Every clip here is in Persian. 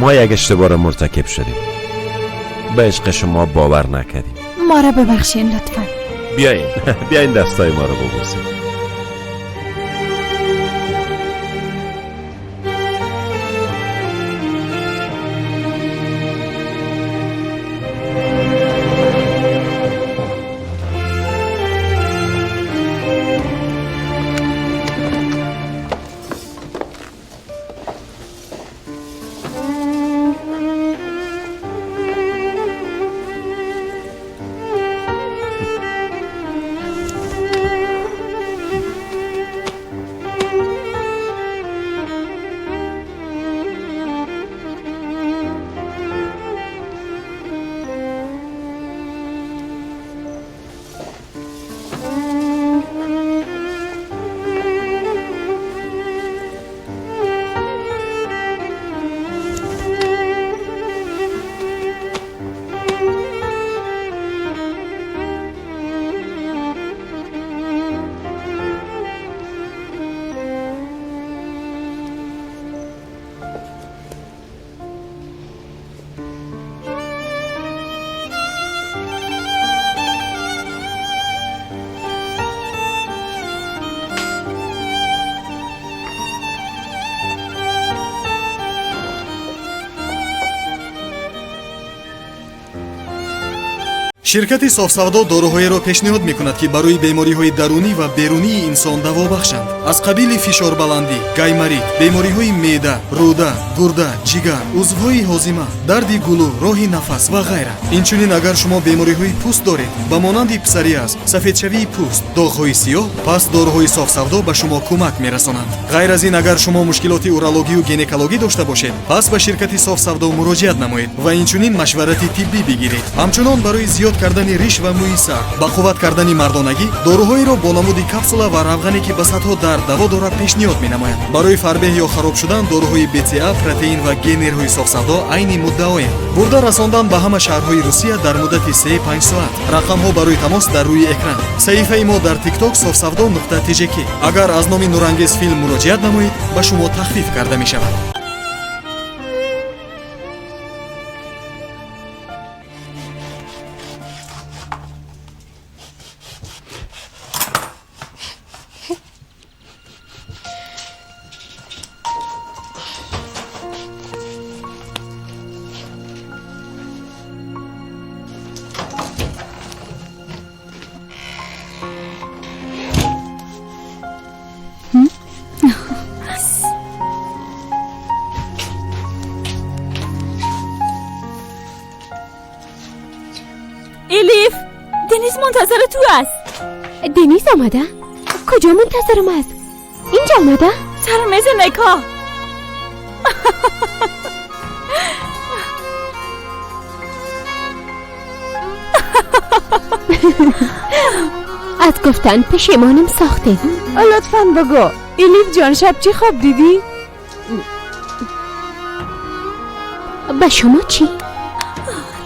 ما یک اشتباه را مرتکب شدیم، به عشق شما باور نکردیم. ما را ببخشین لطفا. بیاین بیاین دستای ما رو ببوسید. شرکت صاف‌سودا داروهایی را پیشنهاد می‌کند که برای بیماری‌های درونی و بیرونی انسان دوا بخشند، از قبیل فشار بلندی، گایماریت، بیماری‌های معده، روده، گرده، جگر، عضوهای هاضمه، درد گلو، راه نفس و غیره. اینچنین اگر شما بیماری‌های پوست دارید، به مانند پسوریاز، سفیدشوی پوست، داغ‌های سیاه، پس داروهای صاف‌سودا به شما کمک می‌رسانند. غیر از این اگر شما مشکلات اورولوژی و گینکولوژی داشته باشید، پس به شرکت صاف‌سودا مراجعت نمایید و اینچنین مشورت طبی بگیرید. همچنان برای زیاد کردن ریش و موی سر، با قوت کردن مردانگی، داروهایی را با نمود کپسولا و روغنی که به صدها درد دوا دارد پیشنهاد می‌نمایند. برای فربه یا خراب شدن داروهای BCA، پروتئین و گنرهای صاف‌سودا عین مدعایند. برده رساندن به همه شهرهای روسیه در مدت 3-5 ساعت. رقم ها برای تماس در روی اکران. صحیفه ما در تیک تاک صاف‌سودا.tjk. اگر از نام نورانگیز فیلم مراجعت نمایید به شما تخفیف کرده می شود. الیف، دنیز منتظر تو است. دنیز آمده؟ کجا منتظرم است؟ اینجا آمده؟ سر میز نکاح. از گفتن پشیمانم ساخته. لطفاً بگو الیف جان، شب چی خواب دیدی؟ به شما چی؟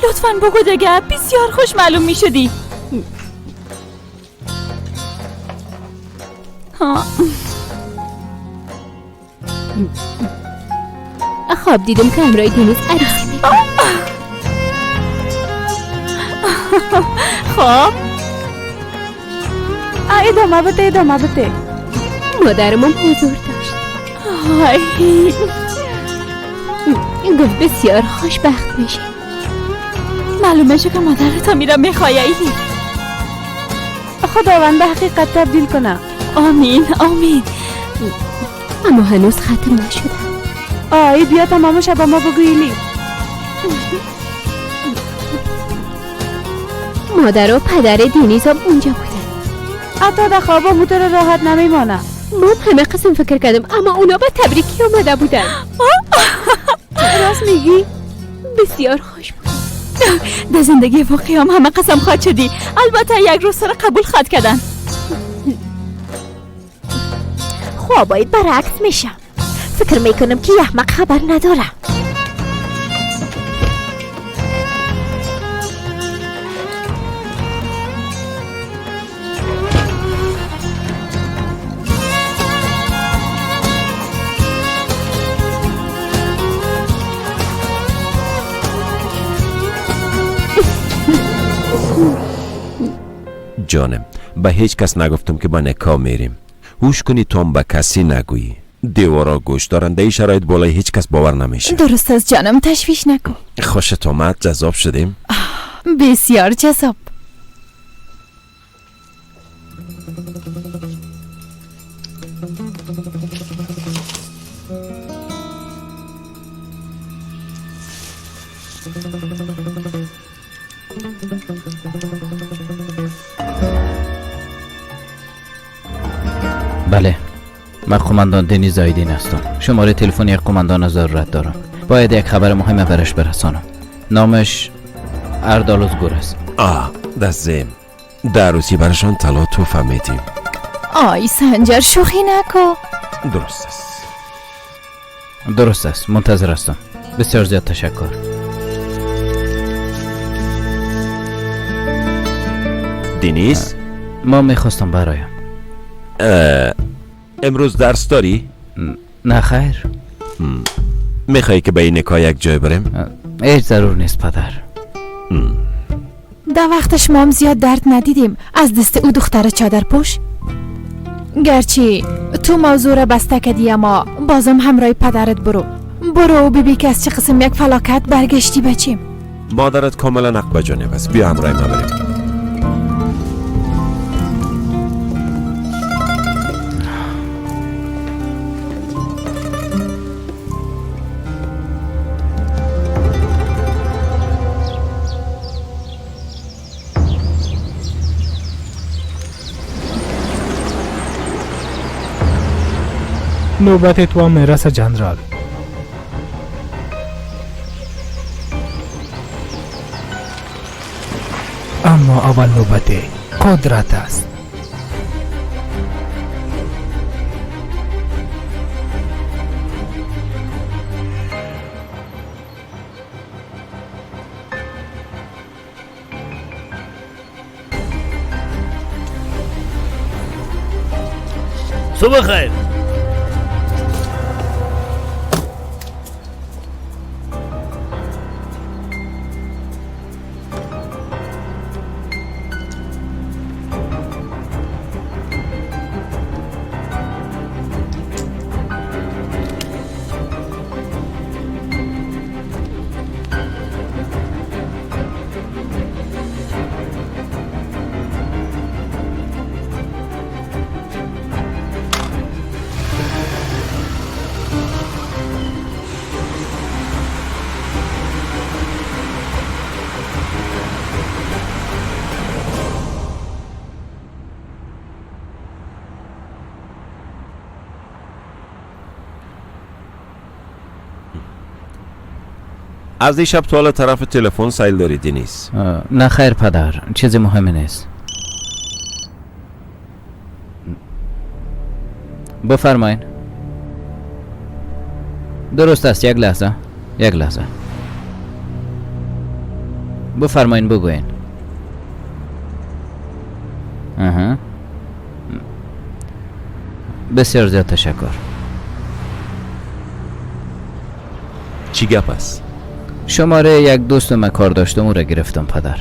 لطفاً بگو دیگه، بسیار خوش معلوم می شدی. خواب دیدم که همراه دنیز عروسی میکنم. خب ادامه بده، ادامه بده. مادرم حضور داشت. آی. گفت بسیار خوشبخت میشه. معلومه شو که مادرت میرم میخوای ایلی. خداوند به حقیقت تبدیل کنه. آمین آمین. اما هنوز ختم نشده. آی بیا تمام شب ما بگو ایلی. مادر و پدر دینیز هم اونجا بودن. حتی در خواب موتور راحت نمیمانه. ما همه قسم فکر کردم، اما اونا به تبریکی آمده بودن. راست میگی؟ بسیار خوش بود. در زندگی واقعی هم همه قسم خواد شدی. البته یک روز سر قبول خواد کردن. خوابایی برعکس میشم. فکر میکنم که احمق خبر ندارم. جانم به هیچ کس نگفتم که با نکاح میریم. هوش کنی تو هم به کسی نگویی. دیوارا گوش دارن، در این شرایط بالای هیچ کس باور نمیشه. درست است جانم، تشویش نکن. خوشت آمد؟ جذاب شدیم؟ بسیار جذاب. بله، من قماندان دنیز آیدین هستم. شماره تلفن یک قماندان ضرورت دارم. باید یک خبر مهم برش برسانم. نامش اردال ازگور است. دستم در عروسی برشان طلا توفه میدیم. آی سنجر شوخی نکن. درست است. درست است، منتظر هستم. بسیار زیاد تشکر. دنیز، ما میخواستم برایم. امروز درس داری؟ نه خیر. میخوایی که به این نکاح یک جای بریم؟ هیچ ضرور نیست پدر. در وقتش ما هم زیاد درد ندیدیم از دست او دختر چادر پوش. گرچه تو موضوع را بسته کردی، اما بازم همراه پدرت برو. برو و ببین که از چه قسم یک فلاکت برگشتی بچیم. مادرت کاملا حق به جانب است. بیا همراه ما بریم. نوبت تو هم میرسه جنرال. اما اول نوبت قدرت است. صبح خیر. از دیشب تو حالا طرف تلفن سیل داری دنیز؟ نه خیر پدر، چیز مهمی نیست. بفرمایین. درست است، یک لحظه، یک لحظه. بفرمایین بگوین. بسیار زیاد تشکر. چی گپ است؟ شماره یک دوست من کار داشتم او را گرفتم پدر.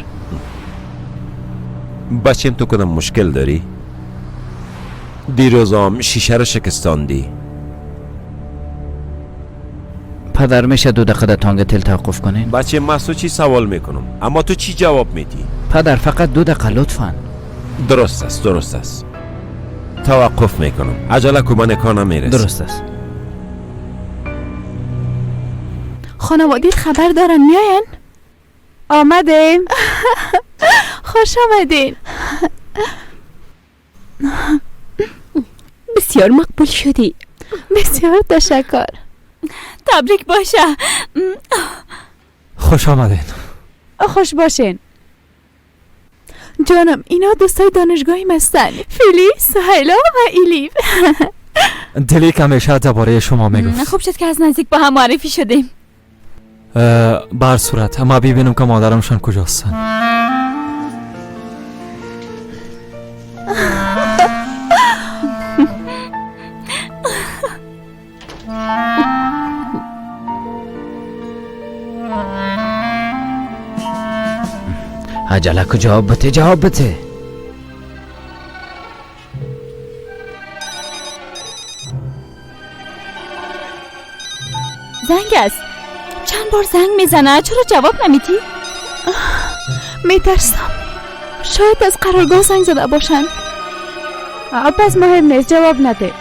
بچیم تو کدام مشکل داری؟ دیروزام شیشه را شکستاندی. پدر میشه 2 دقیقه تانگ تل توقف کنین؟ بچه من تو چی سوال میکنم اما تو چی جواب میدی؟ پدر فقط 2 دقیقه لطفا. درست است، درست است، توقف میکنم. عجله کو، من کار نمیرسه. درست است. خانوادیت خبر دارن میاین؟ آمدیم. خوش آمدین. بسیار مقبول شدی. بسیار تشکر. تبریک باشه. خوش آمدین. خوش باشین. جانم اینا دوستای دانشگاهی هستن، فیلی، سهیلا و ایلیف. دلیک همیشه درباره شما میگفت. خوب شد که از نزدیک با هم معرفی شدیم. بر صورت اما ببینم که مادرمشان کجاستن. عجله کو، جواب بده، جواب بده. زنگ است. چند بار زنگ میزنه، چرا جواب نمیدی؟ میترسم شاید از قرارگاه زنگ زده باشن. پس مهم نیست، جواب نده.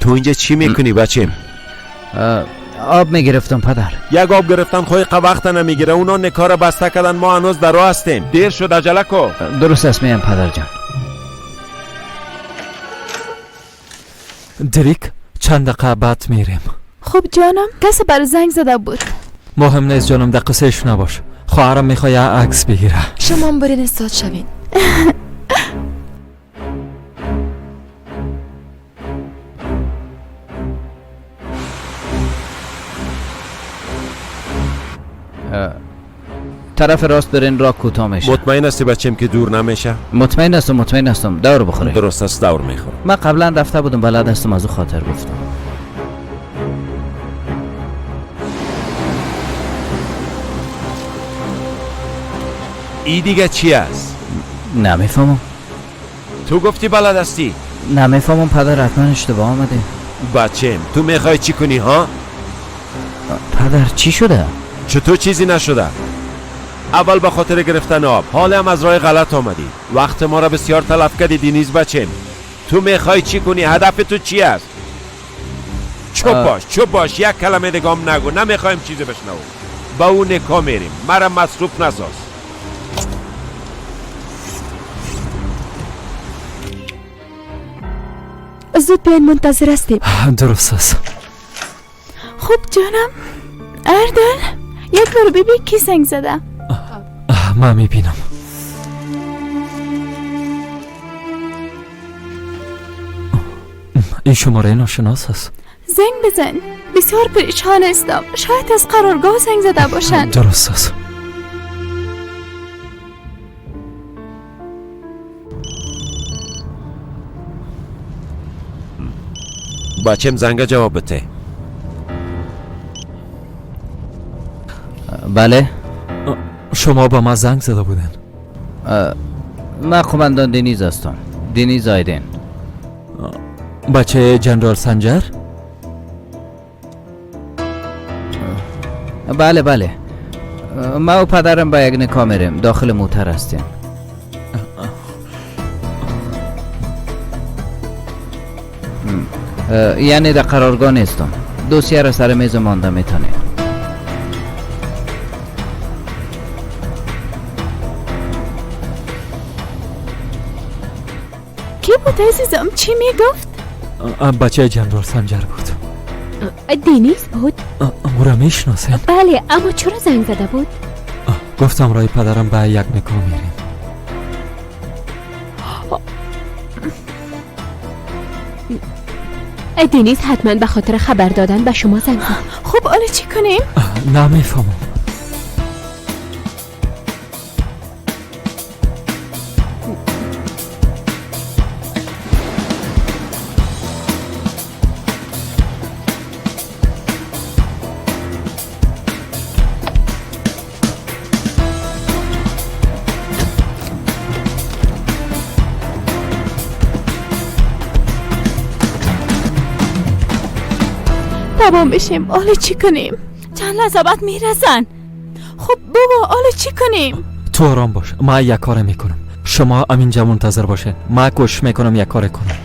تو اینجا چی میکنی بچه؟ آب میگرفتم پدر. یک آب گرفتن خوی وقت نمیگیره. اونا نکار را بسته کردن، ما هنوز در راه هستیم. دیر شد، عجله کو. درست است، میم پدر جان. دریک چند دقیقه بعد میریم. خب جانم، کسی بر زنگ زده بود. مهم نیست جانم، در قصهش نباش. خواهرم میخواد عکس بگیره. شما هم برین استاد شوین. طرف راست برین، راه کوتاه میشه. مطمئن هستی بچم که دور نمیشه؟ مطمئن هستم، مطمئن هستم. دور بخوره. درست است، دور میخورم. من قبلا رفته بودم، بلد هستم، از او خاطر گفتم. ای دیگه چی است؟ نمیفهمم. تو گفتی بلد هستی. نمیفهمم پدر، حتما اشتباه آمده. بچم تو میخوای چی کنی ها؟ پدر چی شده؟ چطور چیزی نشده؟ اول به خاطر گرفتن آب، حالا هم از راه غلط آمدی. وقت ما را بسیار تلف کردی دینیز بچم. تو میخوای چی کنی؟ هدف تو چی است؟ چوب باش، چوب باش، یک کلمه دیگه هم نگو. نمیخوایم چیزی بشنوم. با او نکا میریم، مرا مصروف نساز. زود بیاین، منتظر هستیم. درست است. خب جانم، اردل یک بار ببین کی زنگ زده. من میبینم. این شماره ناشناس است. زنگ بزن، بسیار پریشان هستم. شاید از قرارگاه زنگ زده باشند. درست است. بچم زنگ جواب بده. بله. شما با ما زنگ زده بودن. من قماندان دنیز هستم، دنیز آیدین. بچه جنرال سنجر؟ بله بله، ما و پدرم با یک نکاح میریم، داخل موتر هستیم. یعنی در قرارگاه نیستم. دوسیه را سر میز مانده میتونی. کی بود عزیزم؟ چی میگفت؟ بچه جنرال سنجر بود. دینیز بود؟ او را میشناسین؟ بله، اما چرا زنگ زده بود؟ گفتم رای پدرم به یک نکاح میریم. دینیز حتما به خاطر خبر دادن به شما زنگ زد. خب حالا چی کنیم؟ نمیفهمم. تمام بشیم. حالا چی کنیم؟ چند لحظه بعد میرسن. خب بابا حالا چی کنیم؟ تو آرام باش، من یک کار میکنم. شما همینجا منتظر باشین، من کوشش میکنم یک کار کنم.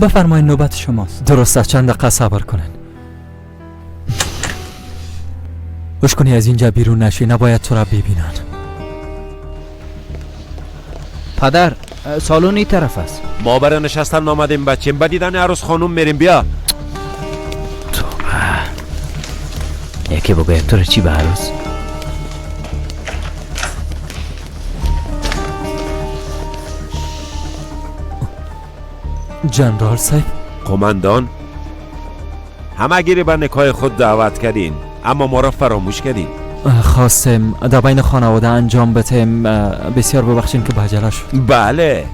بفرمایید، نوبت شماست. درست است، چند دقیقه صبر کنین. خوش کنی از اینجا بیرون نشی، نباید تو را ببینن. پدر سالن این طرف است. ما برای نشستن آمدیم بچیم، به دیدن عروس خانم میریم. بیا یکی بگوید تو را چی به عروس؟ جنرال صاحب. قماندان، همه گیری به نکاح خود دعوت کردین، اما ما را فراموش کردین. خواستم در بین خانواده انجام بتیم. بسیار ببخشین که به شد. بله،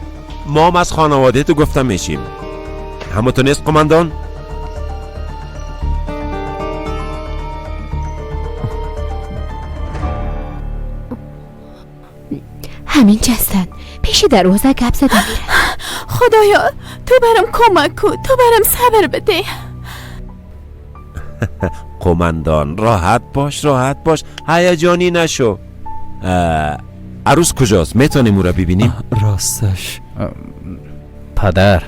ما هم از خانواده تو گفتم میشیم. همون تو نیست قماندان؟ همینجا هستن، پیش دروازه گپ زده میرن. خدایا تو برام کمک کن، تو برام صبر بده. قماندان راحت باش، راحت باش، هیجانی نشو. عروس کجاست؟ میتونیم او را ببینیم؟ راستش پدر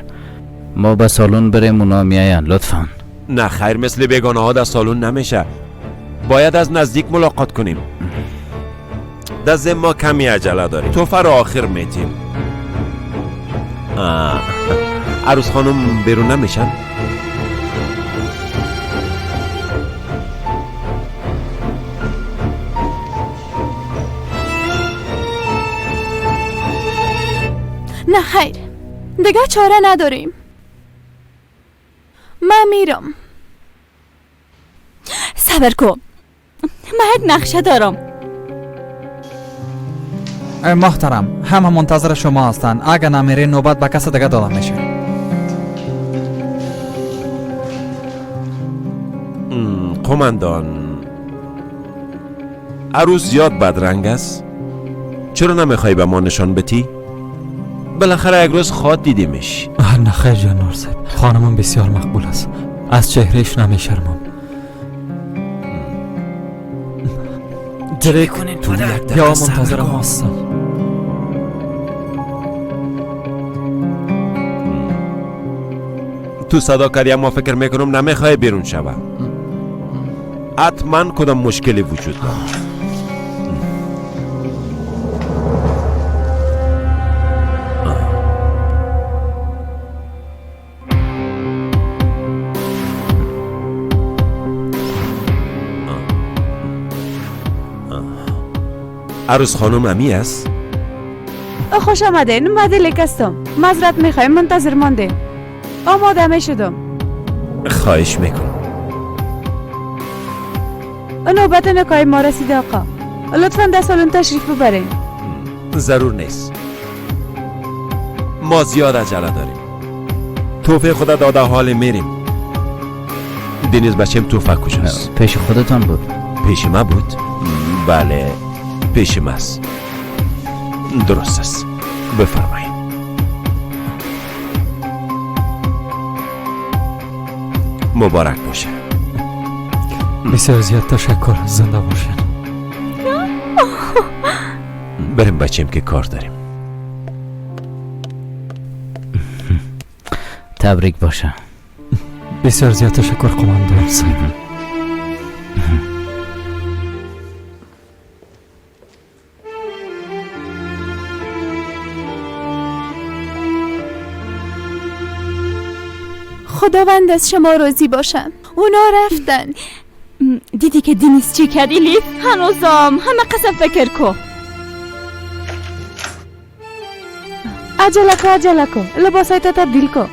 ما به سالن بریم، اونا میاین لطفا. نه خیر، مثل بیگانه ها در سالن نمیشه، باید از نزدیک ملاقات کنیم. دست ما کمی عجله داریم، توفه رو آخر میتیم. عروس خانم بیرون نمیشن؟ نه خیر، دیگه چاره نداریم. من میرم. صبر کن، من یک نقشه دارم. محترم، همه منتظر شما هستن. اگه نمیری نوبت به کس دیگه داده میشه. قماندان، عروس زیاد بدرنگ است. چرا نمیخوای به ما نشان بتی؟ بالاخره یک روز خواد دیدیمش. نه خیر جنرال صاحب، خانمم بسیار مقبول است، از چهرهش نمیشرمم. درک یا منتظر ما هستم. تو صدا کردی اما فکر میکنم نمیخوای بیرون شوم. حتما کدام مشکلی وجود داره. عروس خانم امی است؟ خوش آمدین، ما دلک هستم. معذرت میخوایم، منتظر مانده. آماده میشدم. خواهش میکنم. نوبت نکای ما رسیده آقا. لطفا در سالن تشریف ببرین. ضرور نیست، ما زیاد عجله داریم. توفه خدا داده، حال میریم. دنیز بچم توفه کجاست؟ پیش خودتان بود. پیش ما بود؟ بله پیش ماست. درست است، بفرمایید. مبارک باشه. بسیار زیاد تشکر، زنده باشین. بریم بچیم که کار داریم. تبریک باشه. بسیار زیاد تشکر قماندان صاحب. خداوند از شما راضی باشم. اونا رفتن. دیدی که دینیز چی کرد الیف؟ هنوزم همه قسم فکر کو. عجله کو، عجله کو، لباسای تا تبدیل کو.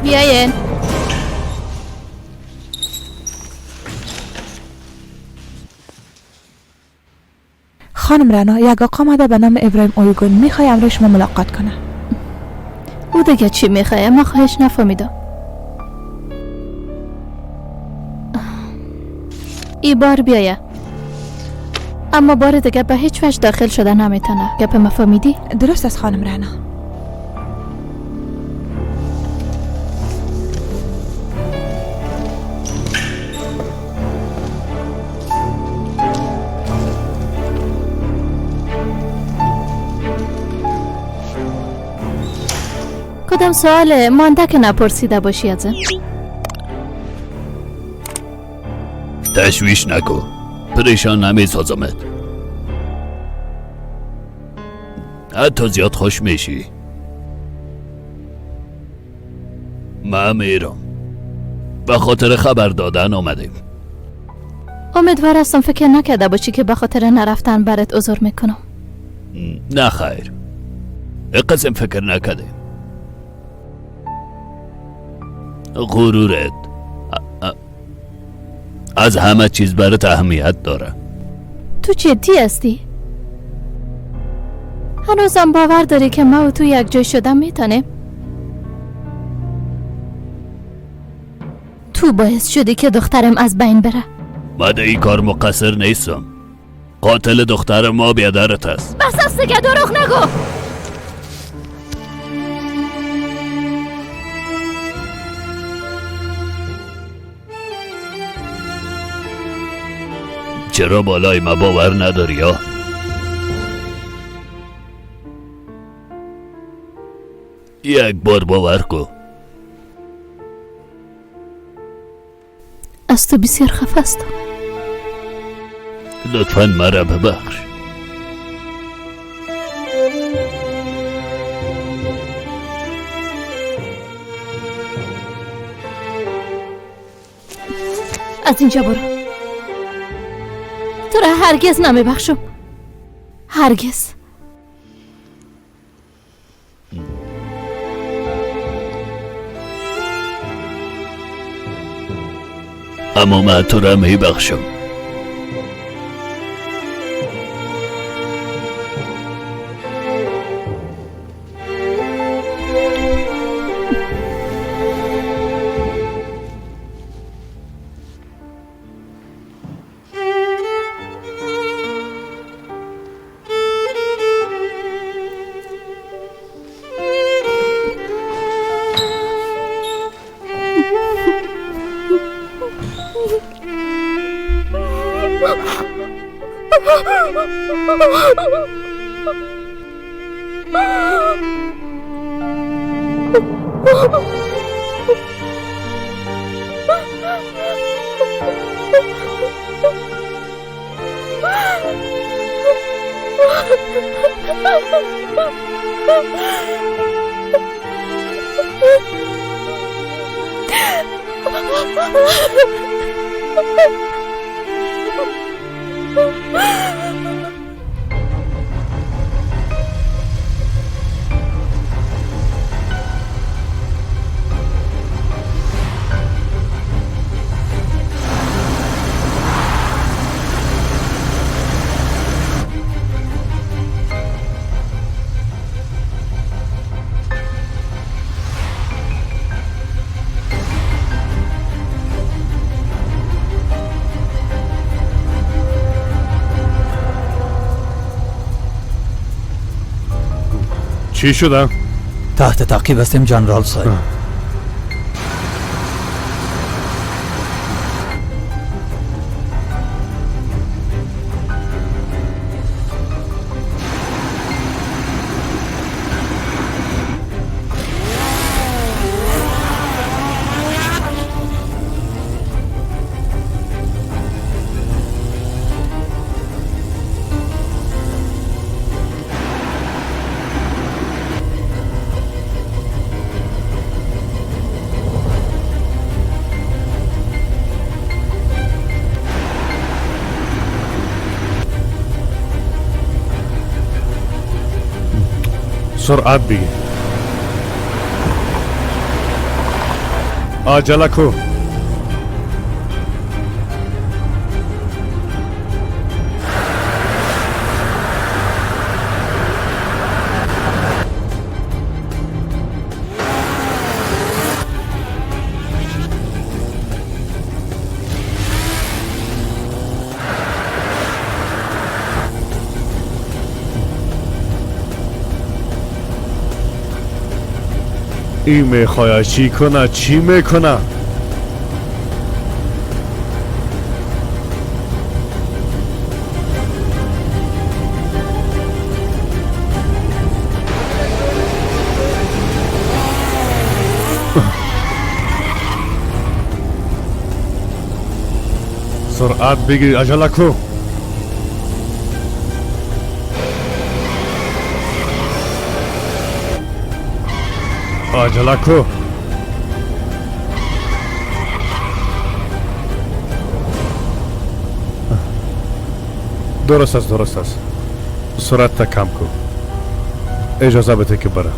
بیاین. خانم رنا، یک آقا آمده به نام ابراهیم اویگون، میخوای امروز شما ملاقات کنه. او دیگه چی میخواه؟ ما خواهش نفهمیدم. ای بار بیایه، اما بار دیگه به هیچ وجه داخل شده نمیتونه. گپ ما فهمیدی؟ درست است خانم رنا. کدام سوال مانده که نپرسیده باشی ازم؟ تشویش نکن، پریشان نمی سازمت. حتی زیاد خوش میشی. من میرم، به خاطر خبر دادن آمدیم. امیدوار هستم فکر نکرده باشی که به خاطر نرفتن برات عذر میکنم. نه خیر، قسم فکر نکردیم. غرورت از همه چیز برات اهمیت داره. تو جدی هستی؟ هنوزم باور داری که ما و تو یک جای شدن میتونیم؟ تو باعث شدی که دخترم از بین بره. من این کار مقصر نیستم. قاتل دختر ما بیادرت است. بس است دیگه، دروغ نگو. چرا بالای ما باور نداری یا؟ یک بار باور کن. از تو بسیار خفه هستم. لطفاً مرا ببخش. از اینجا برو. تو را هرگز نمیبخشم، هرگز. اما من تو را میبخشم. چی شده؟ تحت تعقیب هستیم جنرال صاحب. سرعت بگیر. عجله کو. این میخواه چی کنه؟ چی میکنه؟ سرعت بگیر، عجله کو. عجله کو. درست است، درست است. سرعت تا کم کو. اجازه بده که بره.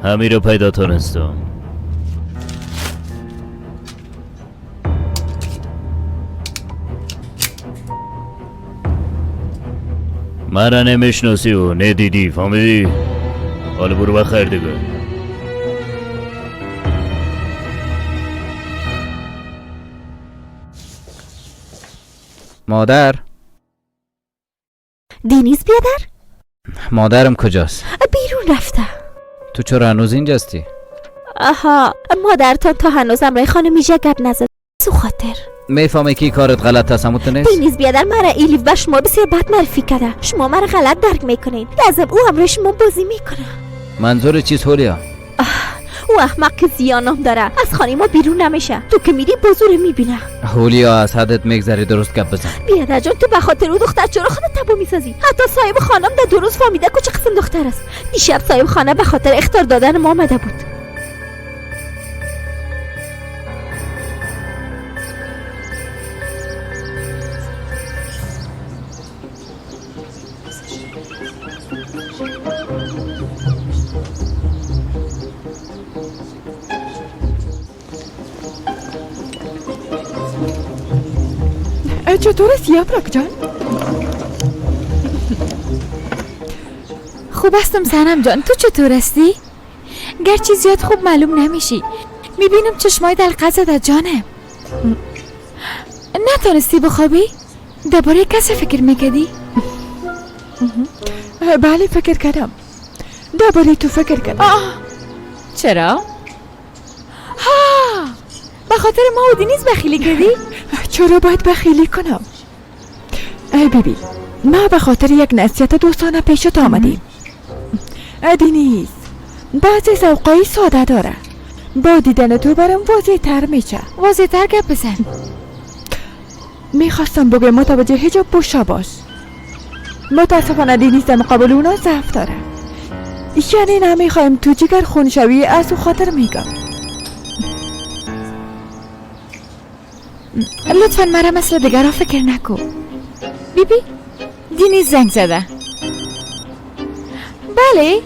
همی رو پیدا تونستم. مرا نمیشناسی و ندیدی، فهمیدی؟ حالا برو بخیر دیگه. مادر. دینیز بیادر؟ مادرم کجاست؟ بیرون رفته. تو چرا هنوز اینجا هستی؟ آها، مادرتان تا هنوز امرای خانم میشه گپ نزد. سو خاطر میفهمی که کارت غلط است، همون تو نیست؟ دینیز بیادر مرا ایلیف و شما بسیار بد معرفی کرده. شما مرا غلط درک میکنین. لازم او امرای شما بازی میکنه. منظور چیز هولیا؟ او احمق که زیانم داره از خانه ما بیرون نمیشه. تو که میری بازور میبینه. هولیا از حدت میگذری، درست گپ بزن. بیادر جان تو به خاطر او دختر چرا خودت تبا میسازی؟ حتی صاحب خانم در 2 روز فهمیده که چه قسم دختر است. دیشب صاحب خانه به خاطر اخطار دادن ما آمده بود. چطور است یاپراک جان؟ خوب هستم سنم جان، تو چطور هستی؟ گرچه زیاد خوب معلوم نمیشی، میبینم چشمای دلقه زده جانم. نتانستی بخوابی؟ درباره کسی فکر میکردی؟ بله فکر کردم، درباره تو فکر کردم. چرا؟ ها، به خاطر ما و دینیز بخیلی کردی؟ چرا باید بخیلی کنم؟ ای بیبی، ما به خاطر یک نصیحت دوستانه پیشت آمدیم. دینیز بعضی ذوقای ساده داره، با دیدن تو برام واضح تر میشه. واضح تر گپ بزن. میخواستم بگم متوجه حجاب بوشا باش. متاسفانه دینیز در مقابل اونا ضعف داره، یعنی نمیخوایم تو جگر خون شوی، از او خاطر میگم. لطفا مرا مثل دیگرها فکر نکن. بیبی دینیز زنگ زده. بله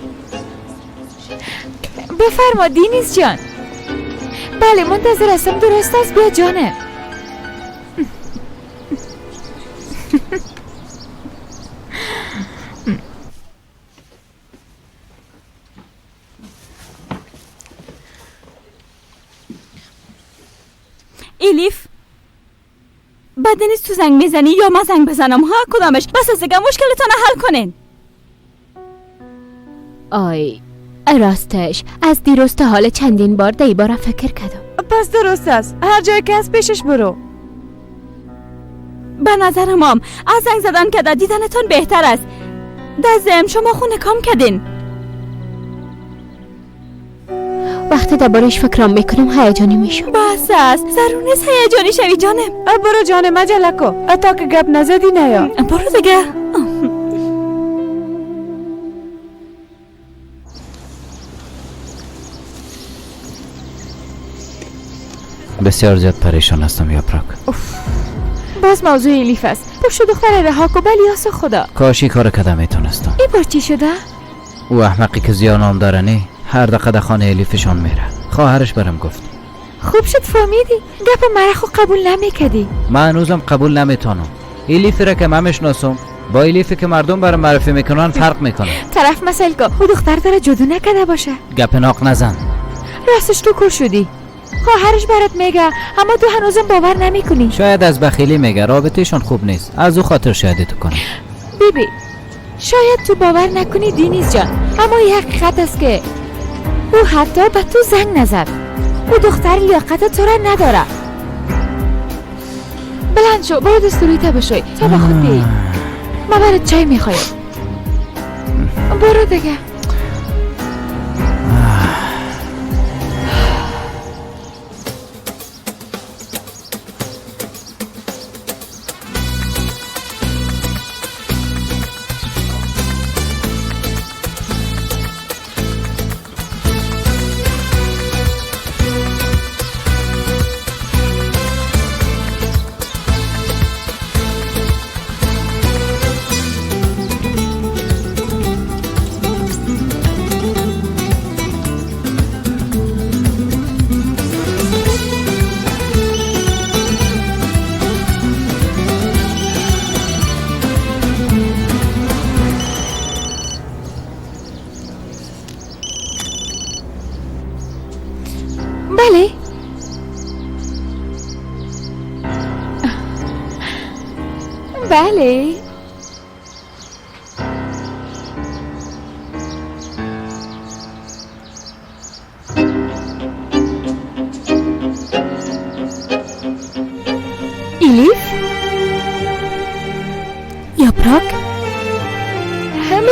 بفرما دینیز جان. بله منتظر هستم. درست است، بیا جانه. الیف، بعد نیست تو زنگ میزنی یا من زنگ بزنم؟ ها کدامش؟ بس از دیگه مشکلتان حل کنین. آی راستش از دیروز تا حال چندین بار دی باره فکر کردم. پس درست است، هر جای که از پیشش برو. به نظر مام از زنگ زدن که دیدنتان بهتر است. در شما خونه کام کردین. وقتی دربارش فکرام میکنم هیجانی میشم. بس است، ضرور نیست هیجانی شوی جانم. برو جانم، عجله کو تا که گپ نزدی نیا. برو دیگه. بسیار زیاد پریشان هستم یاپراک. باز موضوع الیف است. پشت دختر رها کو، بلی آس خدا. کاش این کار کدام میتونستم. این بار چی شده؟ او احمقی که زیان نام داره نه، هر دقیقه در خانه الیفشان میره. خواهرش برم گفت. خوب شد فهمیدی. گپ مرا خو قبول نمیکردی. من هنوزم قبول نمیتونم. الیف را که من میشناسم با الیفی که مردم برام معرفی میکنن فرق میکنه. طرف مسئله کو او دختر داره جدو نکرده باشه. گپ ناق نزن. راستش تو کور شدی. خواهرش برات میگه اما تو هنوزم باور نمیکنی. شاید از بخیلی میگه، رابطهشون خوب نیست، از او خاطر شاید تو کنه. بیبی شاید تو باور نکنی دینیز جان، اما یک حقیقت است که او حتی به تو زنگ نزد. او دختر لیاقت تو را نداره. بلند شو، برو دستوری تا بشوی تا به خود بیایی. ما برات چای میخوایم. برو دیگه. بله بله. الیف یاپراک،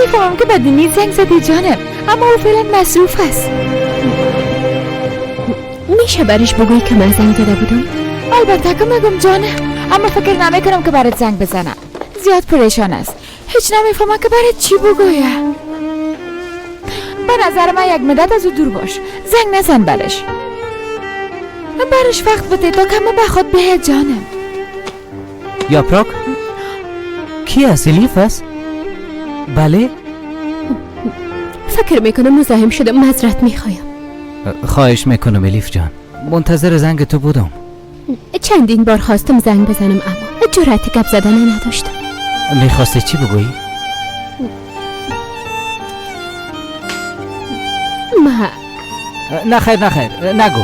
میفهمم که به دینیز زنگ زدی جانم، اما او فعلا مصروف است. میشه برش بگویی که من زنگ زده بودم؟ البته که میگم جانم، اما فکر نمیکنم که برات زنگ بزنم. زیاد پریشان است، هیچ نمیفهمم که برات چی بگویم. به نظر من یک مدت از او دور باش، زنگ نزن برش. برش وقت بده تا که من به خود به جانم. یاپراک کی است؟ الیف است؟ بله. فکر میکنم مزاحم شدم، معذرت میخوایم. خواهش میکنم الیف جان، منتظر زنگ تو بودم. چندین بار خواستم زنگ بزنم اما جرأت گپ زدن نداشتم. میخواستی چی بگویی؟ ما نه خیر نه خیر، نگو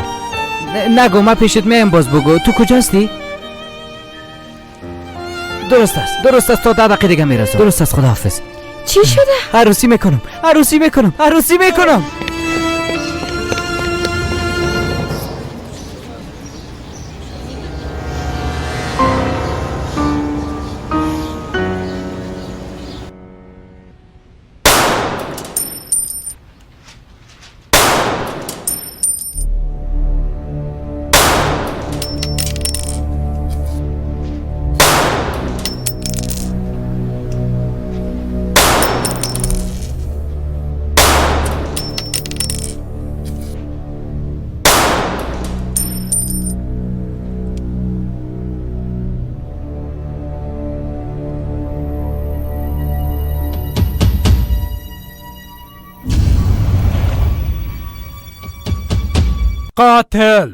نگو، من پیشت میایم باز بگو. تو کجاستی؟ درست است درست است، تا 10 دقیقه دیگه میرسم. درست است، خداحافظ. چی شده؟ عروسی میکنم عروسی میکنم عروسی میکنم. قاتل.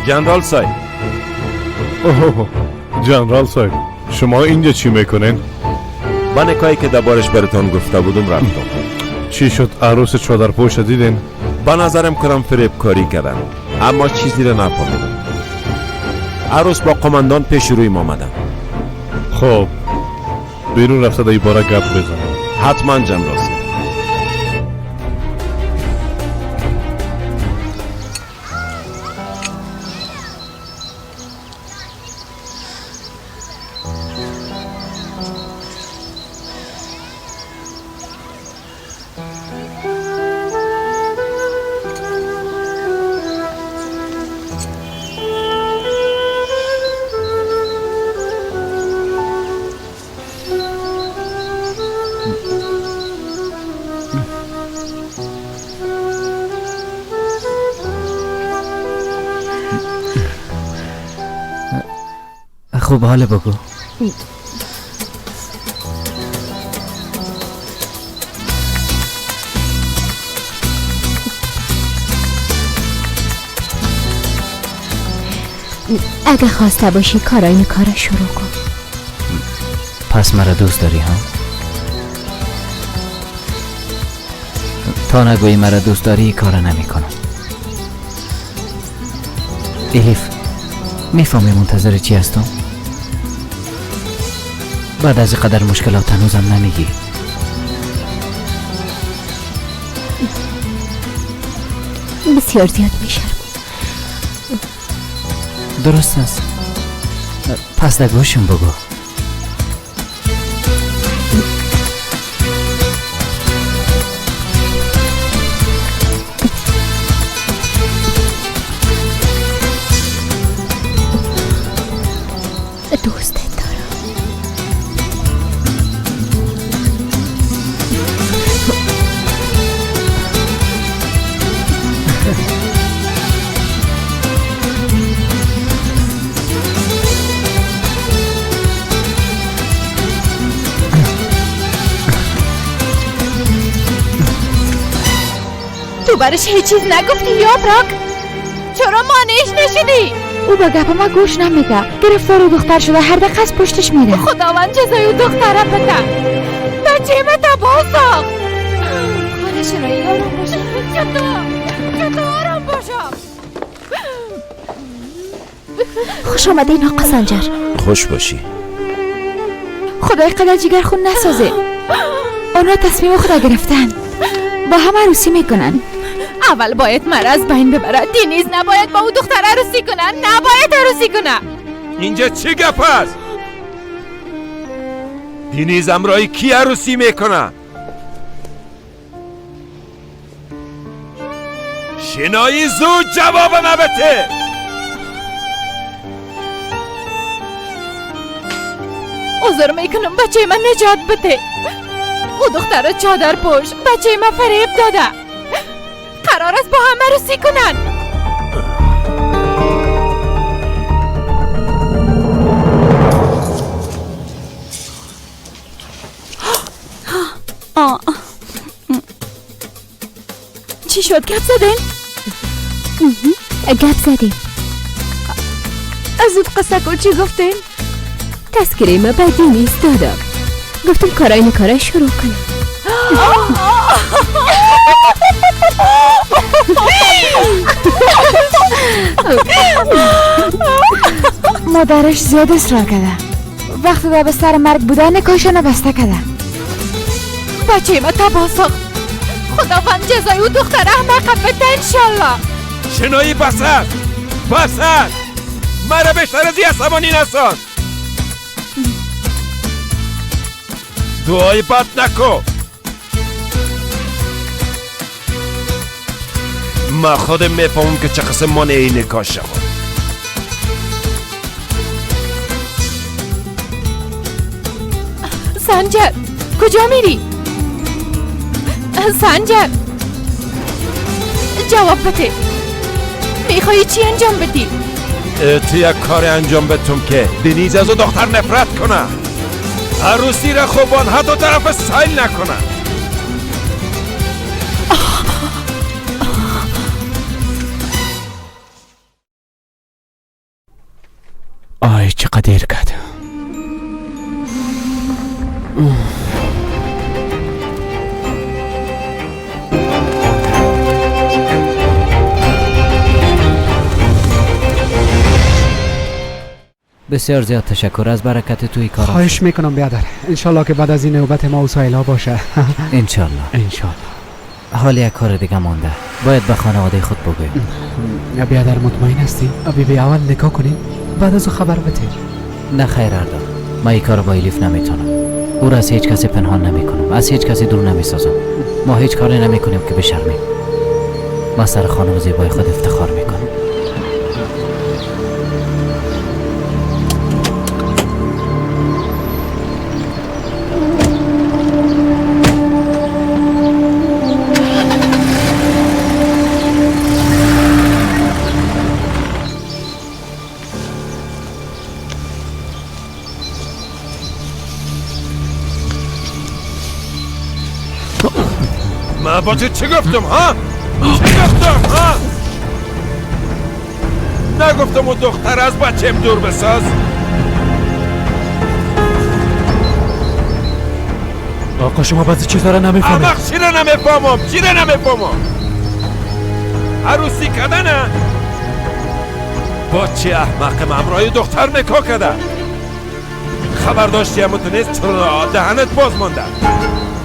جنرال صاحب. اوه جنرال صاحب، شما اینجا چی میکنین؟ با نکایی که دربارش براتون گفته بودم رفتم. چی شد؟ عروس چادرپوش دیدین؟ با نظرم کنم فریب کاری کردن، اما چیزی را نفهمیدم. عروس با قماندان پیش روی ما آمدن. خب بیرون رفته در باره گپ بزنم. حتما جنرال صاحب. خوب حال بگو. اگه خواسته باشی کارای این کارا شروع کن. پس مرا دوست داری ها؟ تا نگویی مرا دوست داری کارا نمی کنم. الیف، میفهمی منتظر چی هستم؟ بعد از قدر مشکلات هنوزم نمیگی. بسیار زیاد میشرم. درست است. پس در گوشم بگو. دوستت دارم. تو برش هیچ چیز نگفتی یاپراک؟ چرا مانعش نشدی؟ او به گپ ما گوش نمیده، گرفتار او دختر شده، هر دقیقه از پشتش میره. خداوند جزای او دختره بده. بچه ما تباه ساخت. خانه شنایی آرام باشم. چطور آرام باشم. خوش آمده این آقا سنجر. خوش باشی. خدای قدر جگر خون نسازه. آنها تصمیم خدا گرفتن، با هم عروسی میکنن. اول باید مرا از بین ببرد. دینیز نباید با او دختر عروسی کنه، نباید عروسی کنه. اینجا چی گپ است؟ دینیز امرای کی عروسی میکنه؟ شنایی زود جواب بده. عذر میکنم بچه من نجات بده. او دختر چادر پوش بچه من فریب داده. قرار است با هم عروسی کنن. چی شد؟ گپ زدین؟ گپ زدیم. از قصه کو چی گفتین؟ تذکره ما بدی نیست دادم. گفتم کارای این کارا شروع کنم. مادرش زیاد اصرار کرده. وقتی در بستر مرگ بوده نکاشانه بسته کرده. بچه ما تباه ساخت. خداوند جزای او دختر احمق بده انشالله. شنایی بس است، بس است. مرا بیشتر از عصبانی نساز. دعای بد نکن. ما خودم میفهمم که چه قسم مانعی نکاح شوم. سنجر کجا میری؟ سنجر جواب بده. میخوایی چی انجام بدی؟ تو یک کار انجام بدم که دنیز از او دختر نفرت کنه. عروسی را خوبان حتی طرف سایل نکنه. چقدر دیر کرد. بسیار زیاد تشکر از برکت توی کارم. خواهش میکنم بیادر، انشالله که بعد از این نوبت ما و سایلا باشه. انشالله. انشالله. حال یک کار دیگه مانده، باید به خانواده خود بگویم. بیادر مطمئن هستی؟ بی اول نکاح کنیم بعد از او خبر بده. نه خیر اردال، من این کار با الیف نمیتونم. او را از هیچ کسی پنهان نمیکنم، از هیچ کسی دور نمیسازم. ما هیچ کاری نمیکنیم که بشرمیم. ما سر خانم زیبای خود افتخار میکنم. من با تو چه گفتم ها؟ چه گفتم ها؟ نگفتم اون دختر از بچم دور بساز؟ آقا شما بعضی چیزا را نمیفهمید. احمق چی را نمیفهمم؟ چی را نمیفهمم؟ عروسی کردنه؟ با چه احمق همراه دختر نکاح کرده؟ خبر داشتی اما تو نیست چرا دهنت باز مانده؟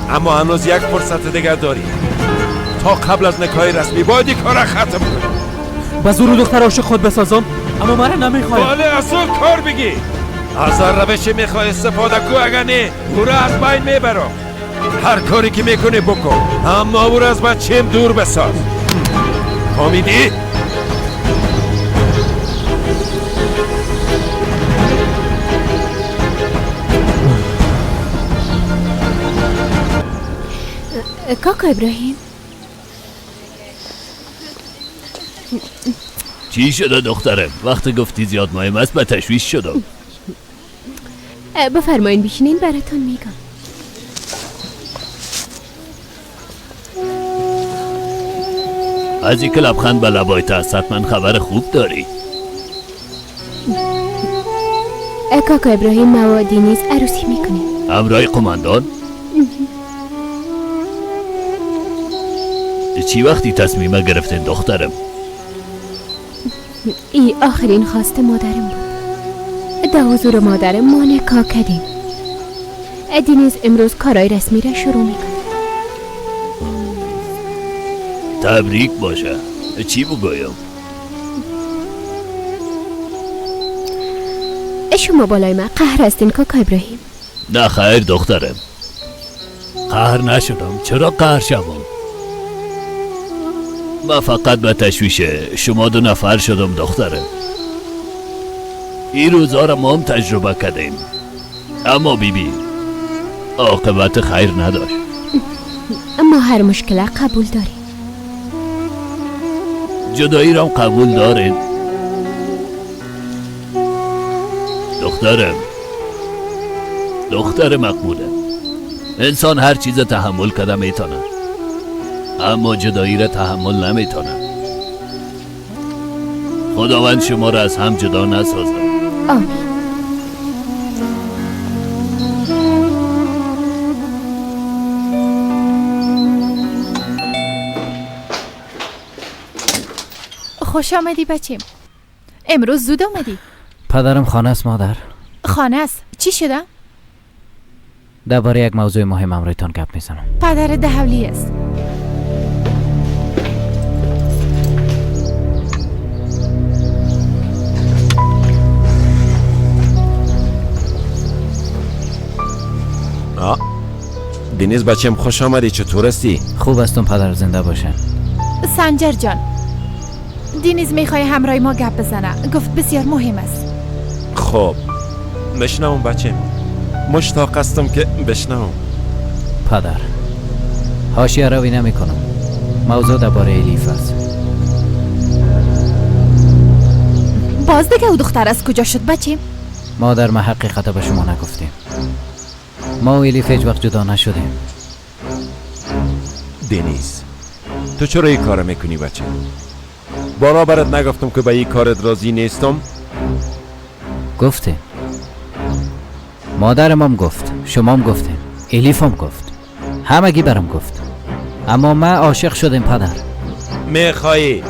اما هنوز یک فرصت دیگر داری. تا قبل از نکاح رسمی باید این کار را ختم کنی. به زور دختر عاشق خود بسازم اما مرا نمیخوای. بله از اون کار بگی. از هر روشی میخوای استفاده کو، اگر نه او را از بین میبرم. هر کاری که میکنی بکن، اما او را از بچیم دور بساز. فهمیدی؟ کاکا ابراهیم چی شده دخترم؟ وقتی گفتی زیاد مهم است به تشویش شدم. بفرمایین بشینین براتون میگم. از اینکه لبخند به لبایت است حتما خبر خوب داری. کاکا ابراهیم ما و دینیز عروسی میکنیم. همراه قماندان؟ چی وقتی تصمیم گرفتین دخترم؟ ای آخرین خواست مادرم بود. در حضور مادرم ما نکاح کردیم. دینیز امروز کارای رسمی را شروع میکنه. تبریک باشه. چی بگویم؟ شما بالای من قهر هستین کاکا ابراهیم؟ نه خیر دخترم، قهر نشدم. چرا قهر شوم؟ من فقط به تشویش شما دو نفر شدم دخترم. این روزا را ما هم تجربه کردیم، اما بی بی عاقبت خیر نداشت. اما هر مشکل قبول داریم. جدایی را قبول داریم دخترم. دختر مقبوله. انسان هر چیز تحمل کرده میتونه، اما جدایی را تحمل نمیتونه. خداوند شما را از هم جدا نسازد. آمین. خوش آمدی بچیم. امروز زود آمدی. پدرم خانه است مادر. خانه است. چی شده؟ درباره یک موضوع مهم امروزتان گپ میزنم. پدر دهولی است. دنیز بچم خوش آمدی. چطور هستی؟ خوب هستم پدر، زنده باشه. سنجر جان، دینیز میخوای همراه ما گپ بزنه. گفت بسیار مهم است. خب بشنوم بچم، مشتاق هستم که بشنوم. پدر حاشیه روی نمی کنم. موضوع درباره الیف است. باز دیگه او دختر از کجا شد بچیم؟ مادر ما حقیقت به شما نگفتیم. ما و الیف هیچ وقت جدا نشدیم. دنیز تو چرا این کار میکنی بچه؟ بارا برات نگفتم که به این کارت راضی نیستم؟ گفته. مادرم هم گفت، شما هم گفتین، الیف هم گفت، همگی برام گفت، اما من عاشق شدم پدر. میخوایی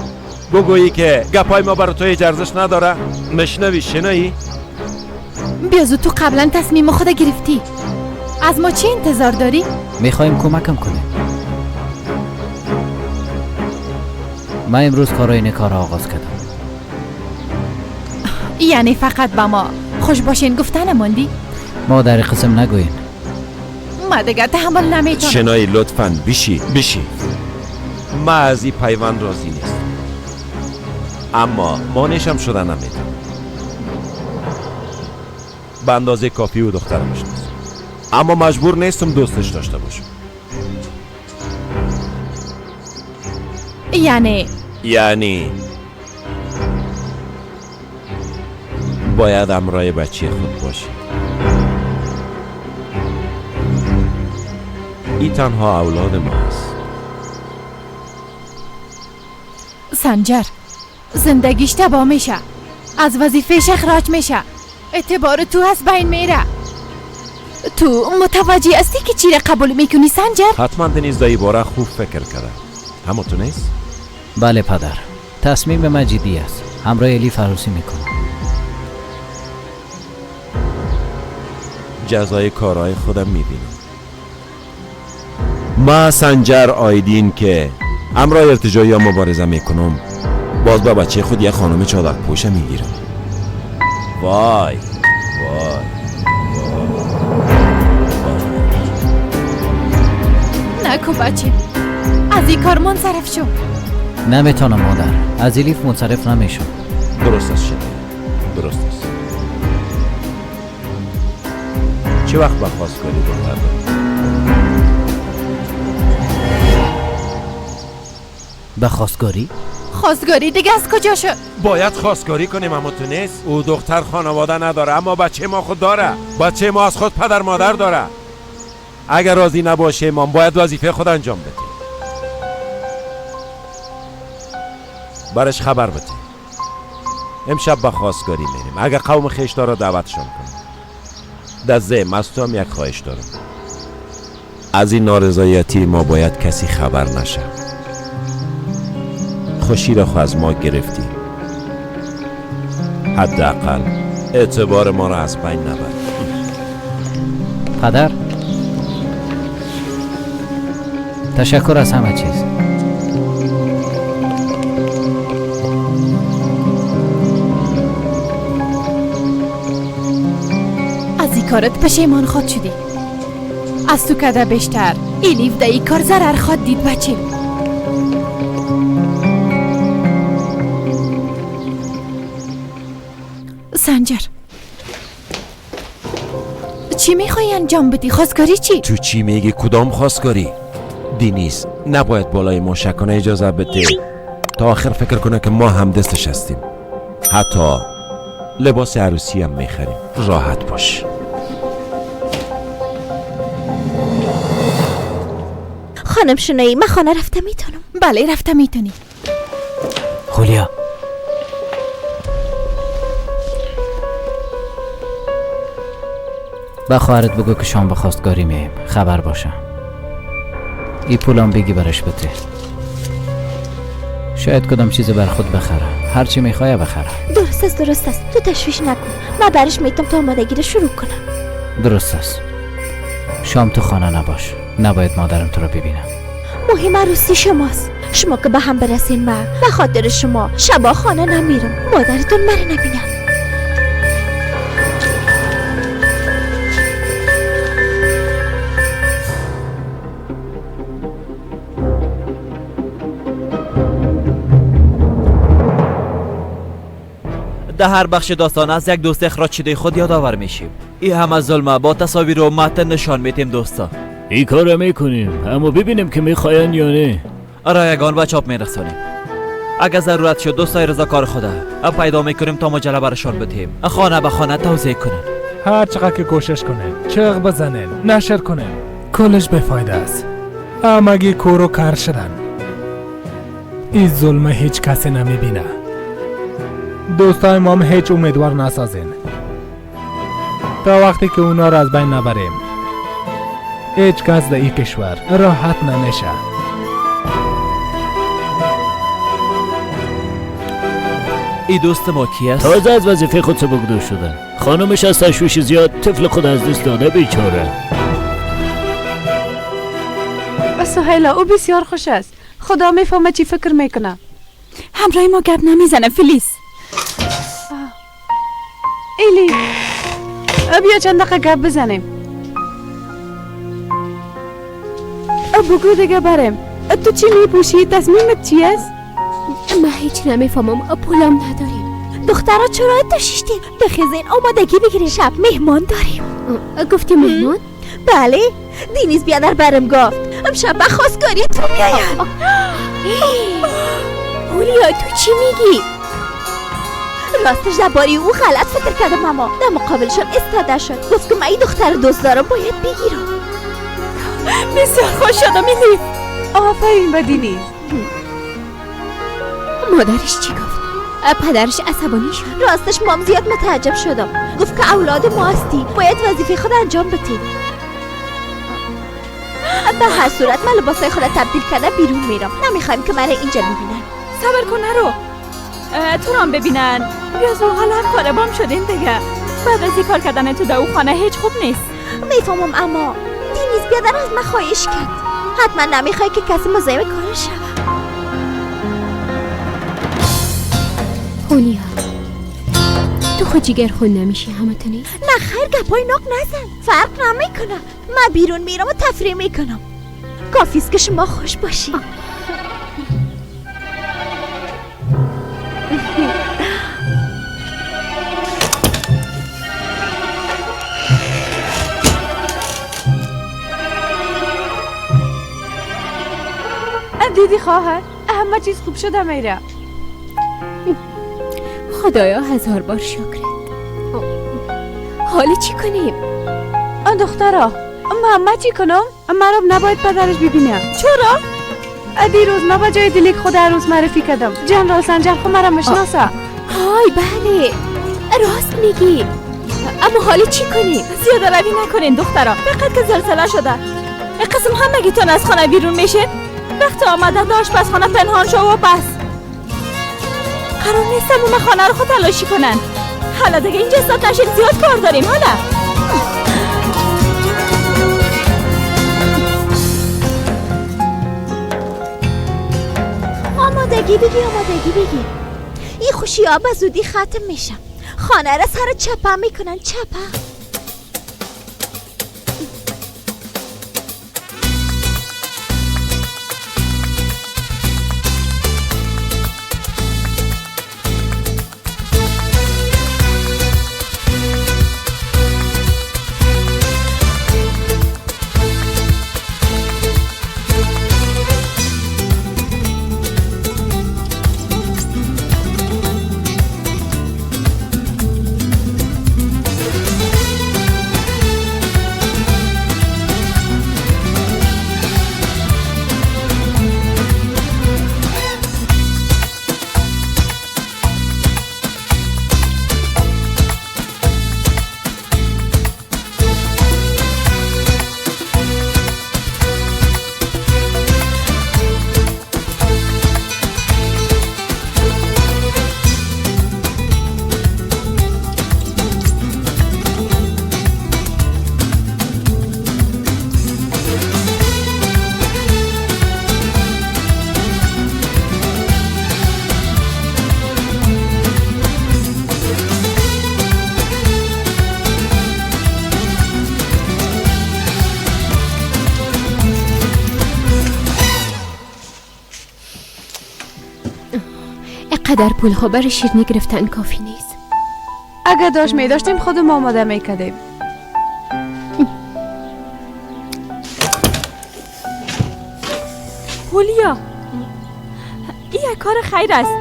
بگویی که گپای ما برای تو هیچ ارزش نداره؟ مشنوی شنایی؟ بیازو تو قبلا تصمیم خود گرفتی، از ما چی انتظار داری؟ میخوایم کمکم کنه. من امروز کارای نکار را آغاز کردم. یعنی فقط با ما خوش باشین گفتن ماندی؟ ما در قسم نگوین. ما دیگه تحمل نمیتونم. شنایی لطفاً بشی بشی. ما از این پیوند راضی نیست، اما مانعشم شده نمیتونم. به اندازه کافی و دخترم میشناسم، اما مجبور نیستم دوستش داشته باشم. یعنی باید همراه بچه خود باشی. این تنها اولاد ما است. سنجر زندگیش تباه میشه، از وظیفهش اخراج میشه، اعتبار تو از بین میره. تو متوجه هستی که چی را قبول میکنی سنجر؟ حتما دنیز دایی باره خوب فکر کرده. همون تو نیست؟ بله پدر، تصمیم من جدی است. همراه الیف عروسی میکنم. جزای کارهای خودم میبینم. ما سنجر آیدین که همراه ارتجایی ها مبارزه میکنم، باز با بچه خود یه خانم چادر پوشه میگیرم. وای وای وای. نکو بچه، از این کار منصرف شو. نمیتونم مادر، از الیف منصرف نمیشم. درست است شده، درست است. چه وقت به خواستگاری دختر داری؟ به خواستگاری؟ خواستگاری دیگه از کجا شد؟ باید خواستگاری کنیم اما تو نیست. او دختر خانواده نداره، اما بچه ما خود داره. بچه ما از خود پدر مادر داره. اگر راضی نباشه ما باید وظیفه خود انجام بدیم. برش خبر بده. امشب به خواستگاری میریم. اگر قوم خویش داره دعوتشان کنیم. در ضمن از تو هم یک خواهش دارم. از این نارضایتی ما باید کسی خبر نشه. خوشی را خو از ما گرفتی، حداقل اعتبار ما را از بین نبر. پدر تشکر از همه چیز. از این کارت پشیمان خواد شدی. از تو کده بیشتر الیف در این کار ضرر خواد دید بچه. سنجر چی میخوای انجام بدی؟ خواستگاری چی؟ تو چی میگی؟ کدام خواستگاری؟ دینیز نباید بالای ما شک کنه، اجازه بده تا آخر فکر کنه که ما هم دستش هستیم. حتی لباس عروسی هم میخریم. راحت باش. خانم شنایی من خانه رفته میتونم؟ بله رفته میتونی. خولیا به خواهرت بگو که شام به خواستگاری میایم، خبر باشه. ای پولم بگی برش بده، شاید کدام چیز بر خود بخره. هرچی میخواه بخره. درست است درست است، تو تشویش نکن. من برش میتم تا آمادگی رو شروع کنم. درست است. شام تو خانه نباش، نباید مادرم تو رو ببینم. مهم عروسی شماست. شما که به هم برسین، من به خاطر شما شبا خانه نمیرم، مادرتون مرا نبینم. در هر بخش داستان از یک دوست اخراج شده خود یادآور میشیم. این هم از ظلمه با تصاویر و متن نشان میتیم دوستا. این کار میکنیم اما ببینیم که میخواین یا نه. رایگان به چاپ میرسانیم. اگر ضرورت شد دوستای رضاکار خدا پیدا میکنیم تا مجله برشان بدیم، خانه به خانه توزیع کنن. هر چقدر که کوشش کنن، چغ بزنن، نشر کنن، کلش به فایده است. همگی کور و کر شدن. این ظلم هیچ کسی نمیبینه. دوستای ما هم هیچ امیدوار نسازین. تا وقتی که اونا را از بین نبریم هیچ کس در این کشور راحت نمیشه. ای دوست ما کی است؟ تازه از وظیفه خود سبکدوش شده. خانمش از تشویش زیاد طفل خود از دست داده بیچاره. سهیلا او بسیار خوش است. خدا میفهمه چی فکر میکنه. همراه ما گپ نمیزنه فلیس. ایلی بیا چند دقیقه گپ بزنیم. بگو دیگه بریم. تو چی میپوشی؟ تصمیمت چی است؟ من هیچ نمیفهمم، پولم نداریم. دخترها چرا تو شیشتین؟ بخیزین آمادگی بگیرین، شب مهمان داریم. گفتی مهمان؟ بله، دینیز بیادر برم گفت امشب به خواستگاری تو میاین. هولیا تو چی میگی؟ راستش درباره او غلط فکر کردم ماما. در مقابلشان استاده شد، گفت که من این دختر دوست دارم باید بگیرم. بسیار خوش شدم ایلیف. آفرین به دینیز. مادرش چی گفت؟ پدرش عصبانی شد. راستش مام زیاد متعجب شدم. گفت که اولاد ما هستی، باید وظیفه خود انجام بدی. به هر صورت من لباسای خود تبدیل کرده بیرون میرم. نمیخوایم که مرا اینجا میبینن. صبر کن نرو، تو رو هم ببینن. بیا زوغال هم کار بام شدیم دیگه. بعد از این کار کردن تو در او خانه هیچ خوب نیست. میفهمم اما دینیز بیادر از من خواهش کرد. حتما نمیخوای که کسی مزاحم کارش شود. هولیا تو خود جیگر خون نمیشی همه نیست؟ نه خیر، گپای ناق نزن، فرق نمیکنه. من بیرون میرم و تفریح میکنم. کافیست که شما خوش باشی. دیدی خواهر، همه چیز خوب شده میره. خدایا هزار بار شکرت. حالا چی کنیم؟ آن دخترا من چی کنم؟ مرا نباید پدرش ببینه. چرا؟ دیروز من با جای دلیک خود عروس معرفی کردم. جنرال سنجر خود مرا میشناسه. های بله راست میگی، اما حالا چی کنیم؟ زیاده روی نکنین دخترا، فقط که زلزله شده قسم همگیتون از خانه بیرون میشین. وقت آمده داشت بس خانه پنهان شو و بس. قرار نیست تموم خانه رو خود تلاشی کنن. حالا دیگه اینجا استاد نشید، زیاد کار داریم. حالا آمادگی بگی، آمادگی بگی. این خوشی ها به زودی ختم میشه. خانه را سر چپه میکنن، چپه. قدر پول ها برای شیرینی گرفتن کافی نیست. اگر داشت می داشتیم خودم آماده می کردیم. هولیا این یک کار خیر است.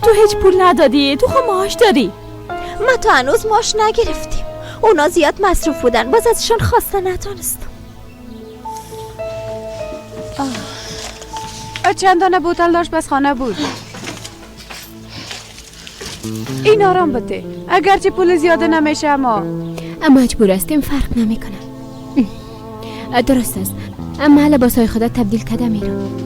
تو هیچ پول ندادی، تو خود معاش داری. ما تا هنوز معاش نگرفتیم. اونا زیاد مصروف بودن، باز ازشون خواسته نتونستم. چند دانه بوتل داشت بس خانه بود. این آرام بده، اگرچه پول زیاده نمیشه اما مجبور هستیم، فرق نمیکنه. درست است، اما لباسای خدا تبدیل کده میرم.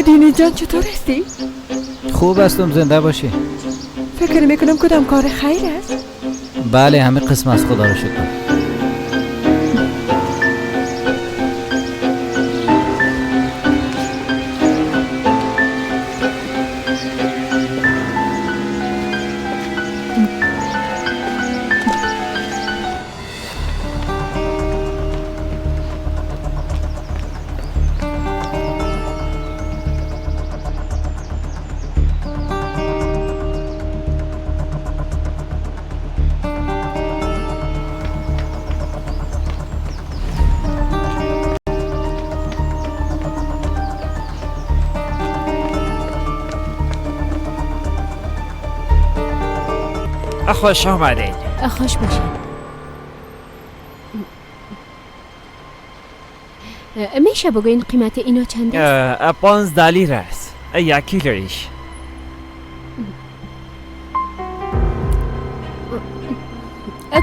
دینی جان چطور هستی؟ خوب هستم، زنده باشی. فکر میکنم کدام کار خیر است؟ بله، همه قسم از خدا رو شکر. خوش آمدید. خوش باشید. میشه بگوین قیمت اینا چند است؟ 15 لیر است یک کیلویش.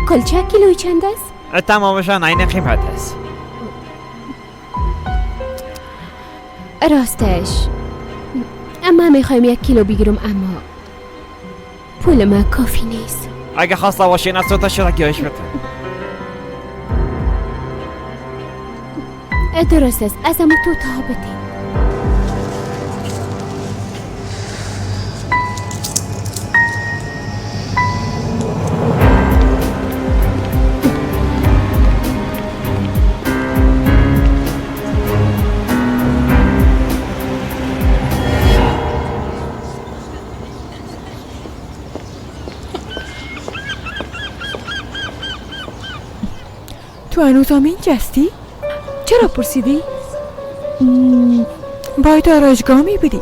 کلچه کیلوی چند است؟ تمامشان عین قیمت است. راستش اما میخوایم 1 کیلو بگیرم، اما پول ما کافی نیست. اگه خواسته باشین از تو شده گیاش بده. درست است، از اما تو تا بده. تو هنوز هم اینجا هستی؟ چرا پرسیدی؟ باید آرایشگاه می بودی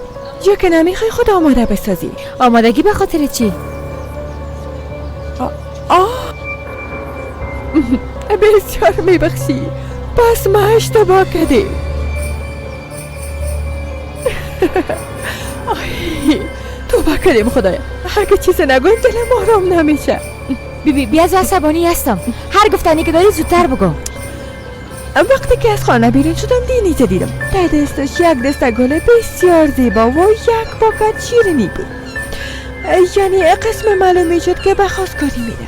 یا که نمیخوای خود آماده بسازی؟ آمادگی به خاطر چی؟ آه بسیار میبخشی، پس ما اشتباه کردیم. توبه کردیم خدایا، اگه چیز نگویم دلم آرام نمیشه. بی بی از عصبانی هستم، هر گفتنی که داری زودتر بگو. وقتی که از خانه بیرون شدم دینیز دیدم در دستش یک دسته گل بسیار زیبا و یک پاکت شیرینی بود. یعنی قسم معلوم میشد که به خواستگاری میره.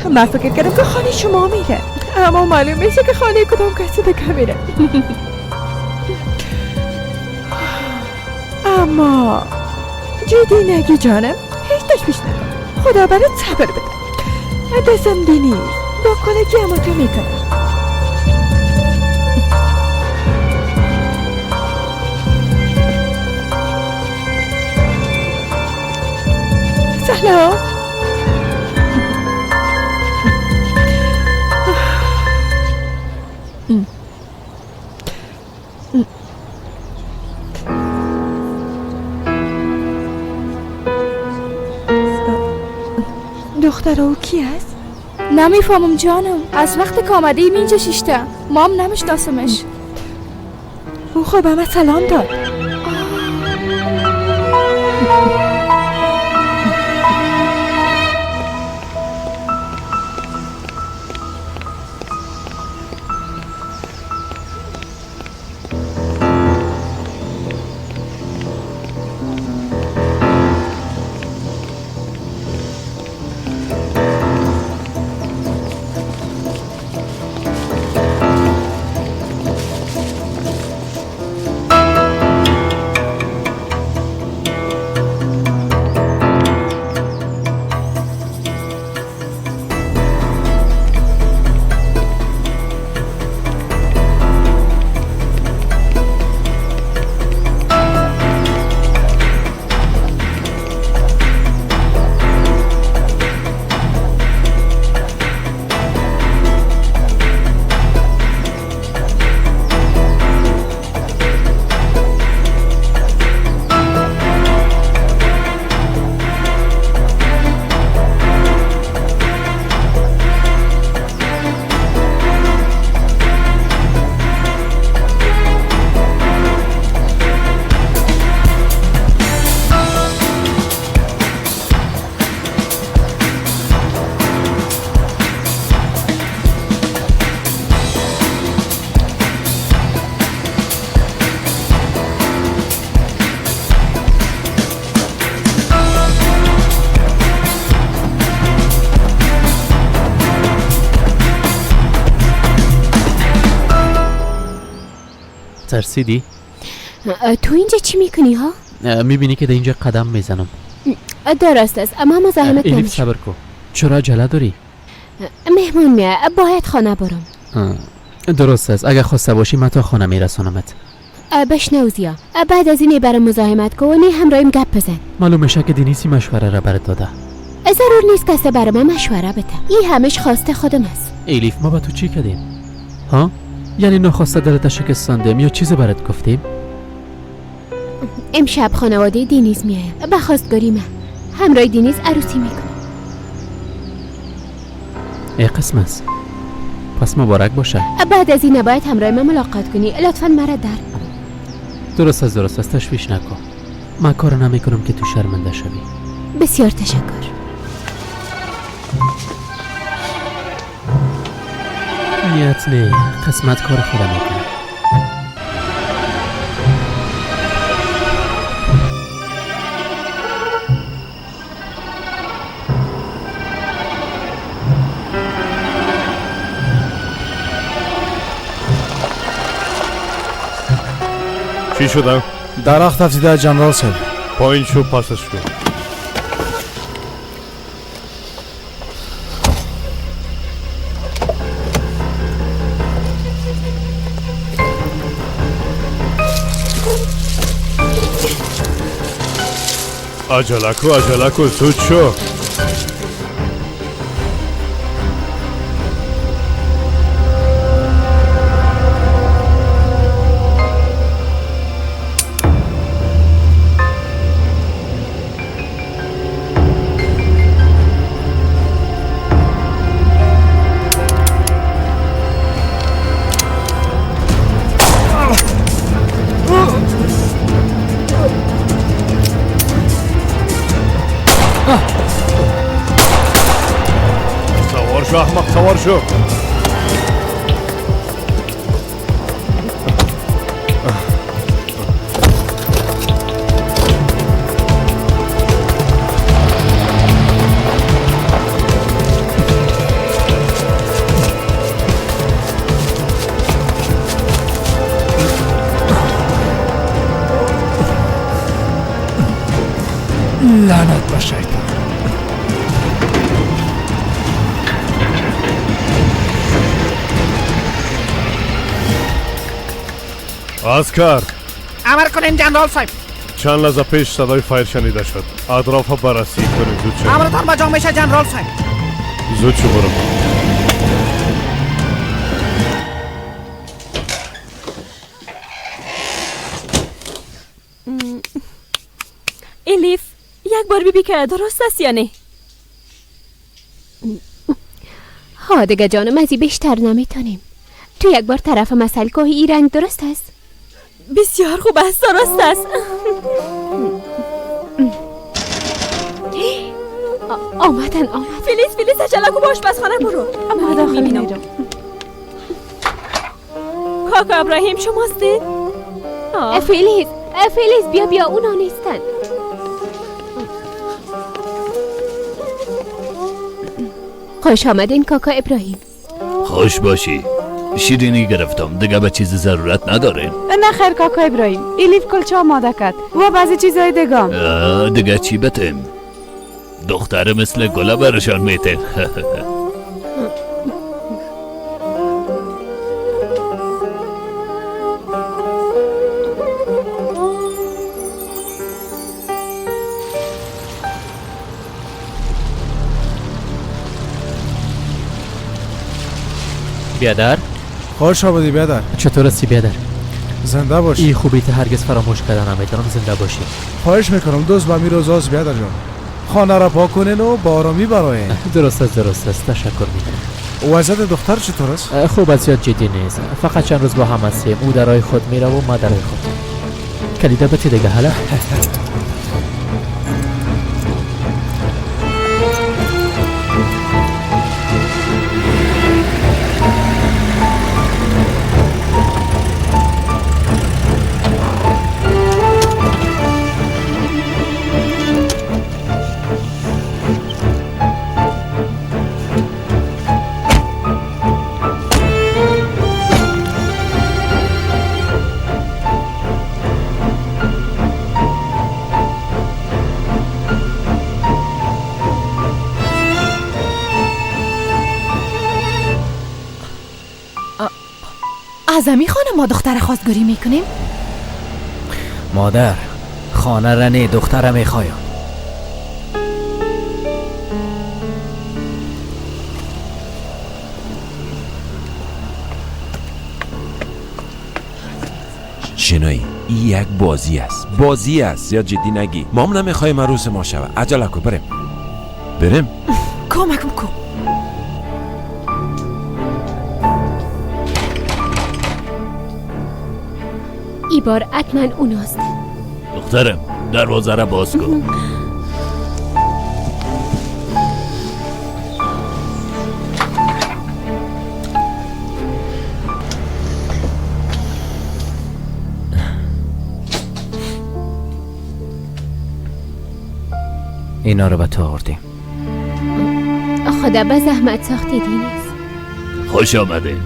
من فکر کردم که خانه شما میره، اما معلوم میشه که خانه کدام کسی دیگه میره. اما جدی نگی جانم، هیچ تشویش نکن، خدا برات صبر بده. دستم دینی با کلگی اما تو میکنم. سلام. دختر او کی است؟ نمیفهمم جانم، از وقت که آمده ایم اینجا شیشته، ما هم نمیشناسمش. او خب همه سلام داد. ترسیدی؟ تو اینجا چی میکنی ها؟ میبینی که در اینجا قدم میزنم. درست است، اما مزاحمت الیف نمیشم. صبر کو، چرا عجله داری؟ مهمان میاد، باید خانه برم. درست است، اگر خواسته باشی من تا خانه میرسانمت. بشنو زیا، بعد از این برام مزاحمت کو و نه همراهیم گپ بزن. معلوم میشه که دینیسی مشوره را برات داده. ضرور نیست کسی برای من مشوره بده، این همش خواسته خودم است. الیف ما با تو چی کردیم؟ ها؟ یعنی ناخواسته دلت شکستاندیم یا چیزی برات گفتیم؟ امشب خانواده دینیز میایم به خواستگاری من، همراه دینیز عروسی میکنم. ای قسم است، پس مبارک باشه. بعد از این نباید همراه من ملاقات کنی، لطفا مرا درک کن. درست است درست است، تشویش نکن. من کار نمیکنم که تو شرمنده شوی. بسیار تشکر. نیت نه، قسمت کار خودم میکنه. چی شده؟ درخت افتیده جنرال صاحب. پایین شو، پسش کن. عجله کو، عجله کو، زود شو. سوار شو احمق، سوار شو. لعنت به شیطان. اسکر امر کنین جنرال صاحب. چند لحظه پیش صدای فایر شنیده شد. اطراف بررسی کنید. زود شو. امرتان با جا میشه جنرال صاحب. زود شو برو. الیف یک بار ببین که درست است یا نه. ها دیگه جانم، از این بیشتر نمیتونیم. تو یک بار طرف مسئله که این رنگ درست است. بسیار خوب است، درست است. آمدن آمدن. فلیز فلیز عجله کو، باش بس خانه برو. اما داخل میرم. کاکا ابراهیم شماستید؟ فلیز فلیز بیا بیا، اونا نیستن. خوش آمدین کاکا ابراهیم. خوش باشی. شیرینی گرفتم دیگه، به چیز ضرورت ندارین. نه خیر کاکا ابراهیم، الیف کلچه آماده کرد و بعضی چیزای دیگه. دیگه چی بتیم؟ دختر مثل گله برشان میتیم. بیادر خوش آمدی بیادر. چطور هستی بیادر؟ زنده باشی. این خوبی ته هرگز فراموش کردن نمیتونم. زنده باشی. خواهش میکنم دوست به می روزاست بیادر جان. خانه را پاک کنین و با آرامی براین. درست است درست است، تشکر میکنم. وضعیت دختر چطور است؟ خوب است، زیاد جدی نیست. فقط چند روز با هم هستیم. او در راه خود میره و ما در راه خود. کلیده بتی دیگه حالا. از امی خانه ما دختر خواستگاری میکنیم؟ مادر، خانه را نه، دختر میخوایم. شنایی، این یک بازی است، بازی است، زیاد جدی نگی. ما هم نمیخوایم عروس ما شوه. عجله کو، بریم بریم. کمکم کو. ای بار حتما اوناست. دخترم دروازه را باز کن. اینا رو به تو آوردیم. خدا به زحمت ساختی دینیز. خوش آمده.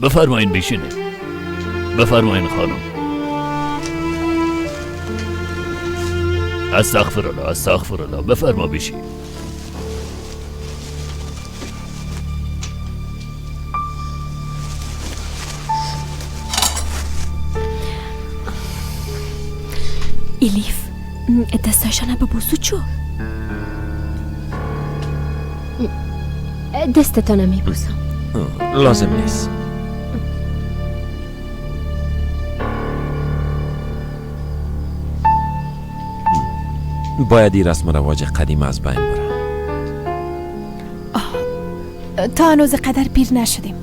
بفرمایین بشینه. بفرمایین خانم. استغفرالله استغفرالله. بفرما بشین. الیف دستایشان ببوسو چو؟ دستتانم میبوسم. لازم نیست. باید این رسم رواج قدیم از بین بره. تا هنوز قدر پیر نشدیم.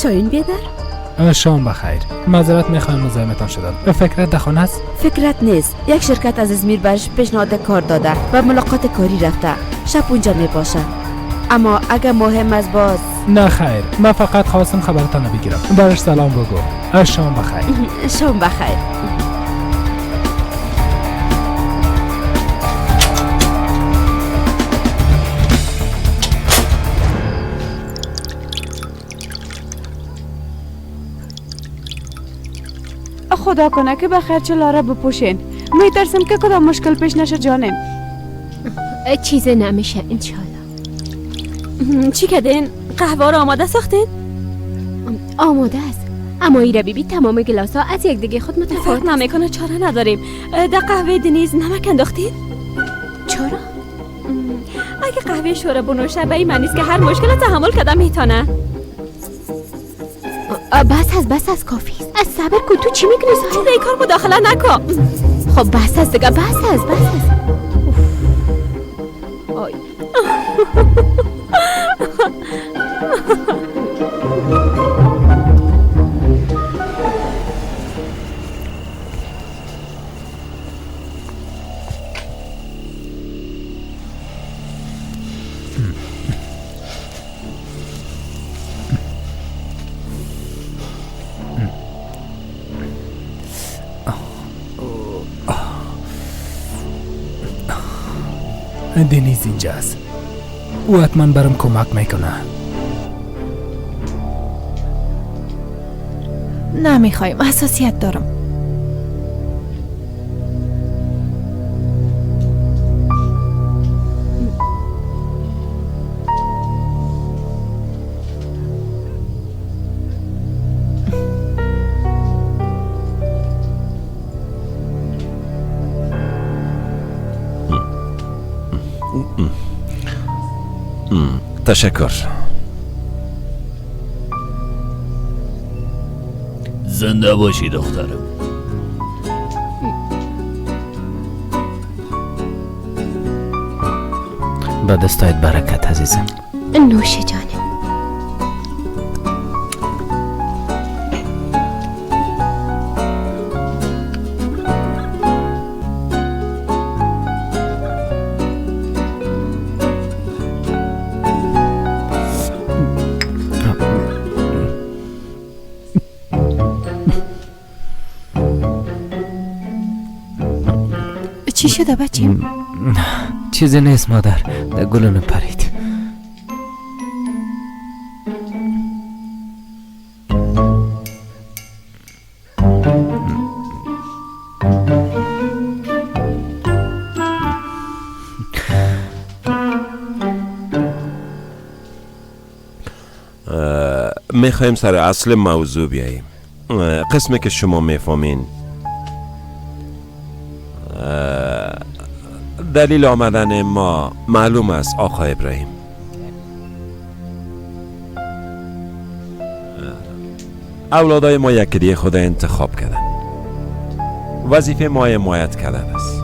شاهین بیادر؟ شام بخیر. معذرت میخوایم مزاحمتان شدم. فکرت در خانه است؟ فکرت نیست. یک شرکت از ازمیر برش پیشنهاد کار داده و ملاقات کاری رفته. شب اونجا میباشه. اما اگه مهم از باز. نه خیر، من فقط خواستم خبرتان رو بگیرم. برش سلام بگو. شام بخیر. شام بخیر. خدا کنه که بخیر چلاره بپوشین. میترسم که کدام مشکل پیش نشه جانم. چیز نمیشه انشالله. چی کردین؟ قهوه رو آماده ساختین؟ آماده است. اما ایره بیبی تمام گلاس ها از یک دیگه خود متفاوت نمیکنه. چاره نداریم. در قهوه دنیز نمک انداختین؟ چرا؟ اگه قهوه شوره بنوشه به این معنی است که هر مشکل تحمل کرده میتونه. بس از بس از کافی است. از صبر کن. تو چی میکنی ساحل؟ تو به این کار مداخله نکن. خب بس از دیگه، بس از بس از. آی. دنیز اینجاست. او حتما برام کمک میکنه. نمیخوایم، حساسیت دارم. تشکر. زنده باشی دخترم. به دستایت برکت عزیزم. نوش جانم. چی شده بچیم؟ چیزی نیست مادر، در گلونم پرید. میخوایم سر اصل موضوع بیاییم. قسمی که شما میفهمین دلیل آمدن ما معلوم است آقا ابراهیم. اولادای ما یکی دیگه خدا انتخاب کردن. وظیفه ما حمایت کردن است.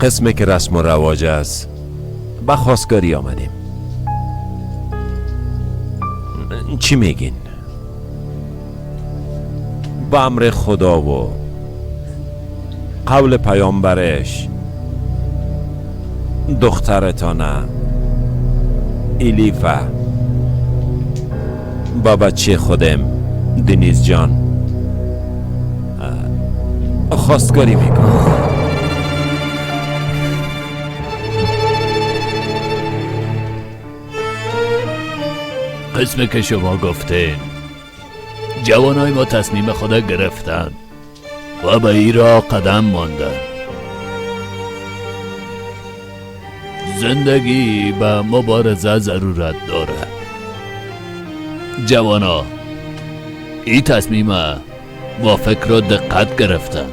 قسمی که رسم و رواج است به خواستگاری آمدیم. چی میگین؟ با امر خدا و قول پیامبرش دخترتانه ایلیفه با بچه خودم دنیز جان خواستگاری میکنم. قسمه که شما گفتین جوانای ما تصمیم خود گرفتن و به ای راه قدم ماندن. زندگی به مبارزه ضرورت داره. جوانا این تصمیم با فکر و دقت گرفتن.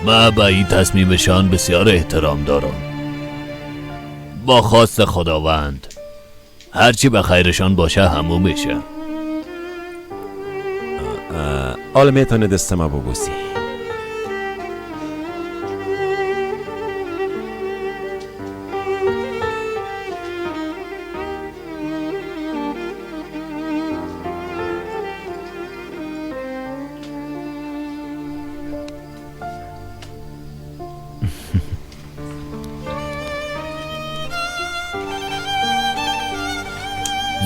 ما به این تصمیمشان بسیار احترام دارم. با خواست خداوند هرچی به خیرشان باشه همو میشه. حالا میتونه دست ما ببوسی.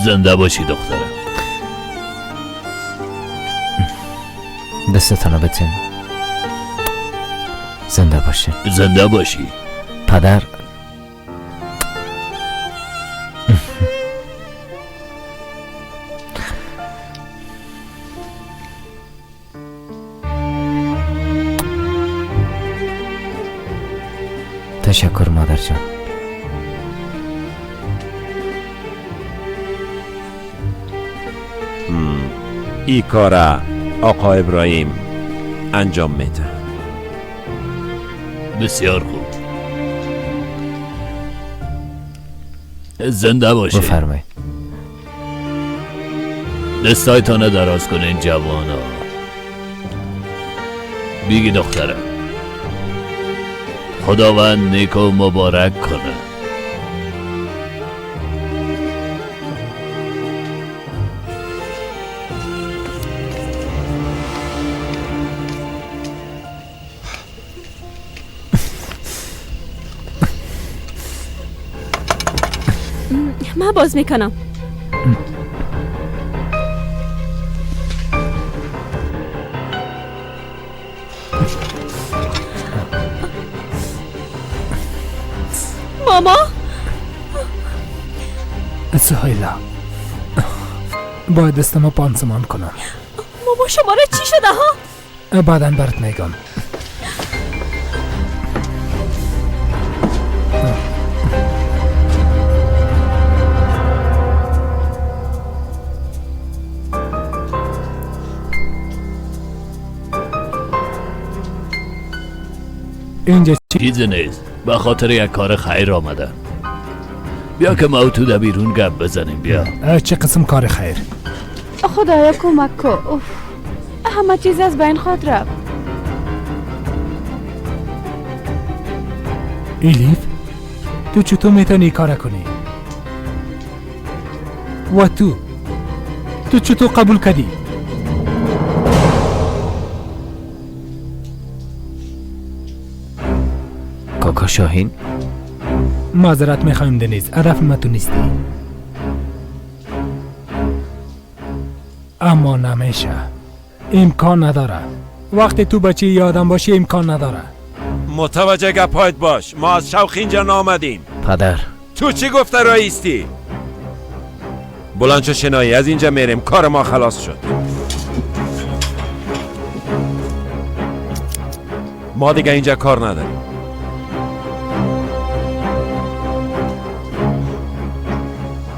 زنده باشی دخترم. دستتان بتین. زنده باشی. زنده باشی پدر. تشکر مادر جان. ای کارا آقا ابراهیم انجام میده. بسیار خوب. زنده باشی. بفرمایید. دستایتان دراز کنین جوانا. بیگی دخترم خداوند نیک و مبارک کنه. من باز میکنم. ماما سهیلا باید دستمو پانسمان کنم. ماما شما را چی شده ها؟ بعدا برات میگم. اینجا چیزی نیست. به خاطر یک کار خیر آمدن. بیا که ما تو در بیرون گپ بزنیم. بیا. چه قسم کار خیر؟ خدایا کمک کو. اوف همه چیز از بین خود رفت. ایلیف تو چطور میتونی کار کنی؟ و تو چطور قبول کردی؟ کاکا شاهین معذرت میخوایم دنیز، هدف ما تو نیستی. اما نمیشه، امکان نداره. وقتی تو بچه یادم باشی امکان نداره. متوجه گپایت باش، ما از شوق اینجا نامدیم. پدر تو چی گفته رئیستی؟ بلند شو شنایی، از اینجا میریم، کار ما خلاص شد. ما دیگه اینجا کار نداریم.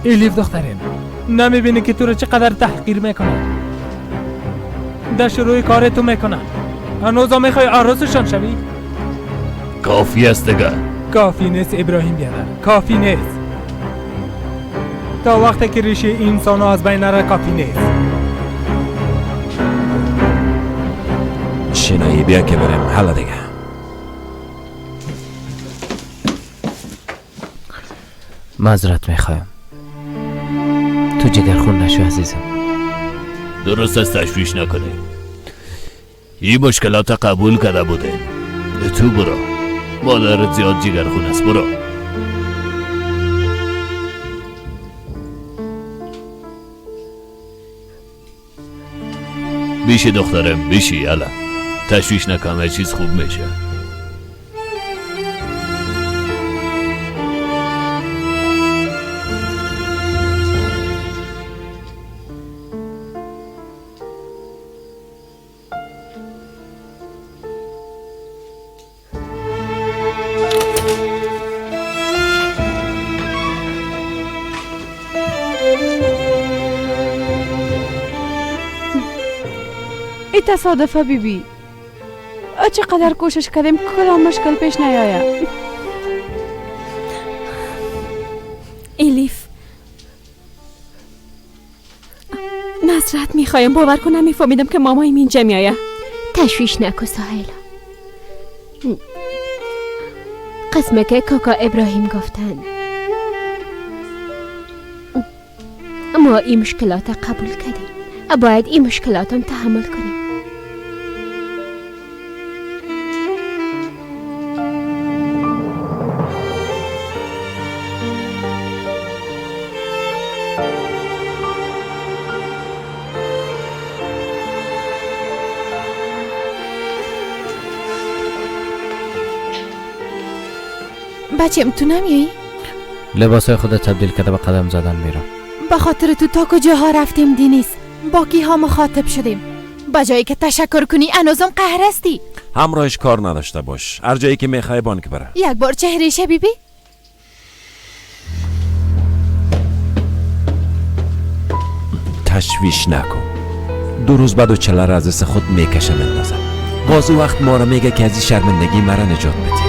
الیف دخترم، نمیبینی که تو رو چقدر تحقیر میکنه؟ در شروع کار تو میکنن. هنوز هم میخوای عروسشان شوی؟ کافی است دیگه. کافی نیست ابراهیم بیادر، کافی نیست. تا وقتی که ریشه انسان از بین نره کافی نیست. شنایی بیا که بریم. حالا دیگه معذرت میخوایم. تو جگرخون نشو عزیزم. درست است، تشویش نکنی. این مشکلات قبول کرده بوده. تو برو، مادرت زیاد جگرخون است، برو. بیشی دخترم، بیشی. یالا تشویش نکن، همه چیز خوب میشه. ای تصادفه بیبی، چقدر کوشش کردیم کدام مشکل پیش نیاید. الیف معذرت میخوایم، باور کنم میفهمیدم که مامایم اینجا میآید. تشویش نکن سهیلا. قسمه که کاکا ابراهیم گفتن ما این مشکلات قبول کردیم، باید این مشکلات هم تحمل کنیم. بچم تو نمیایی؟ لباسای خود تبدیل کرده به قدم زدن میرم. به خاطر تو تا کجاها رفتیم دینیس، با کیها مخاطب شدیم. با جایی که تشکر کنی هنوزم قهر هستی. همراهش کار نداشته باش، هر جایی که میخوای بانک بره. یک بار چهره بیبی. تشویش نکن. 2 روز بعد و چله را از دست خود میکشه مندازم. باز او وقت ما را میگه که از این شرمندگی مرا نجات بده.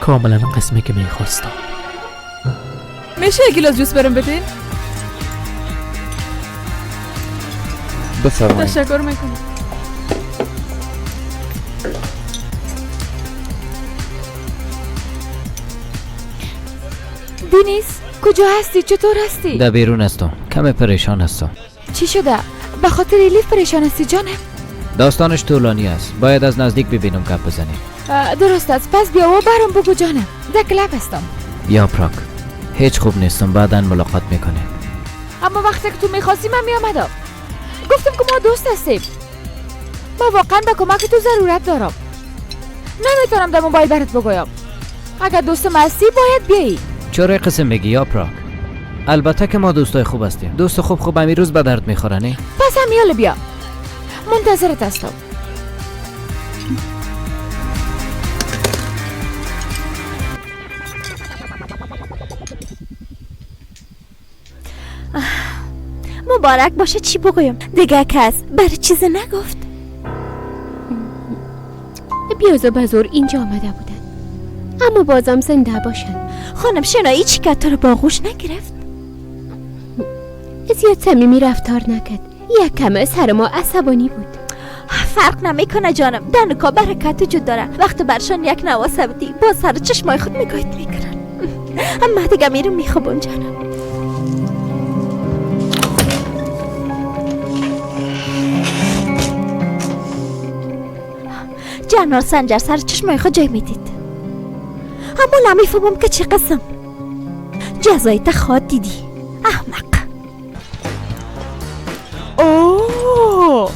کاملا قسمی که میخواستم. میشه یک گیلاس جوس برم بدین؟ بفرمایید. تشکر میکنم. دینیس کجا هستی؟ چطور هستی؟ در بیرون هستم، کم پریشان هستم. چی شده؟ به خاطر الیف پریشان هستی جانم؟ داستانش طولانی است، باید از نزدیک ببینم گپ بزنیم. درست است، پس بیا و برام بگو جانم. در کلاب هستم. یا پراک هیچ خوب نیستم، بعدا ملاقات میکنیم. اما وقتی که تو میخواستی من میامدم. گفتم که ما دوست هستیم. من واقعا به کمک تو ضرورت دارم. نمیتونم در موبایل برات بگویم. اگر دوست ما هستی باید بیایی. چرا قسم میگی یا پراک؟ البته که ما دوستای خوب هستیم. دوست خوب خوب همین روز به درد میخوره، نه؟ پس هم یالا بیا، منتظرت هستم. مبارک باشه. چی بگویم دیگه؟ کس برای چیز نگفت. بیازو بزور اینجا آمده بودن، اما بازم زنده باشن. خانم شنایی چی که تو رو باغوش نگرفت؟ زیاد صمیمی رفتار نکرد، یک کم سر ما عصبانی بود. فرق نمیکنه جانم، دنکا برکت وجود داره. وقت برشان یک نواسه بدی با سر چشمای خود نگاهت میکنن. اما دیگه میرم میخوابم جانم. جنرال سنجر سر چشمای خود جای میدید، اما نمیفهمم که چه قسم جزایی تا خواد دیدی احمق. اوه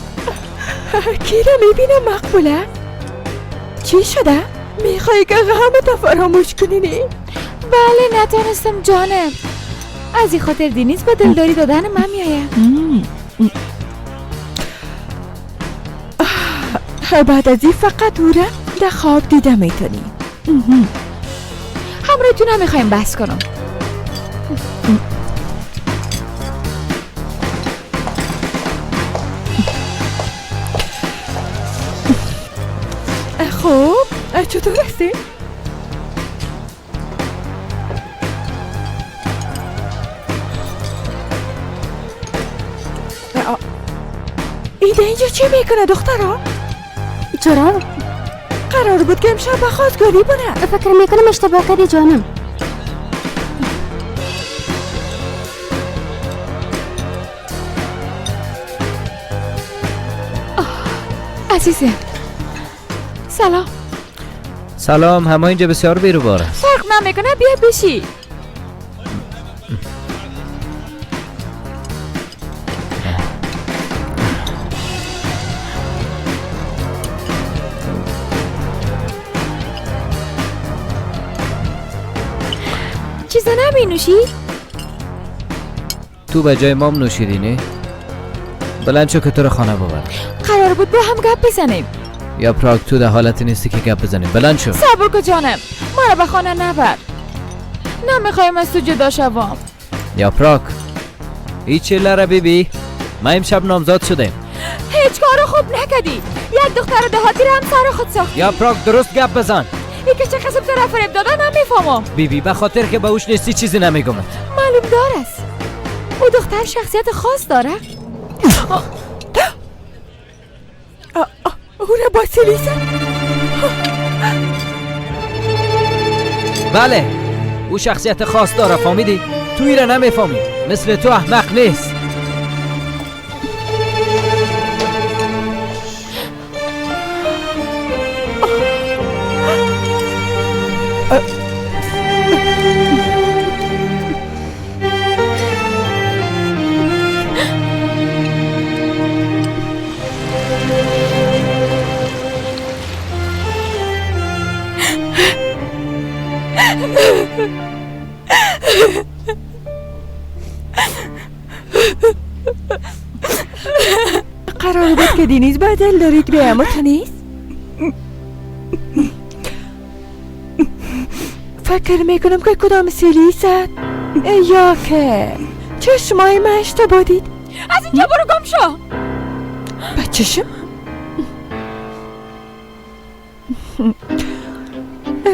کی را میبینم مقبوله؟ چی شده؟ میخوای که غمت فراموش کنی؟ نه؟ بله نتونستم جانم، از این خاطر دینیز با دلداری دادن من میایم. بعد از این فقط او را در خواب دیده میتونی. همراه تو نمیخوایم بحث کنم. خب چطور هستی؟ ایده اینجا چه میکنه دخترها؟ چرا؟ قرار بود که امشب به خواستگاری بره. فکر میکنم اشتباه کردی جانم. عزیزم سلام. سلام، همه اینجا بسیار بیروبار است. فرق نمیکنه، بیا بشی. چیزا نمی نوشی؟ تو به جای مام نوشیدی نه؟ بلند شو که تو رو خانه ببرم. قرار بود با هم گپ بزنیم. یا پراگ تو در حالت نیستی که گپ بزنیم. بلند شو. صبر کن جانم، ما رو به خانه نبر. نمیخوایم از تو جدا شوم. یا پراگ هیچ لره بیبی، ما امشب نامزاد شدیم. هیچ کارو خوب نکردی، یک دختر دهاتی رو هم سر خود ساختی. یا پراگ درست گپ بزن. ای که چه قسم تو را فریب دادن نمیفهمم. بیبی به خاطر که به هوش نیستی چیزی نمیگم. معلوم دار است او دختر شخصیت خاص داره. او را با سلیسه. بله او شخصیت خاص داره، فهمیدی؟ تو ایره نمیفهمی، مثل تو احمق نیست. قرار بود که دینیز با دل دارید به اما تو نیست. فکر میکنم که کدام سیلی زد یا که چشمای من اشتباه دید. از اینجا برو گم شو. بچشم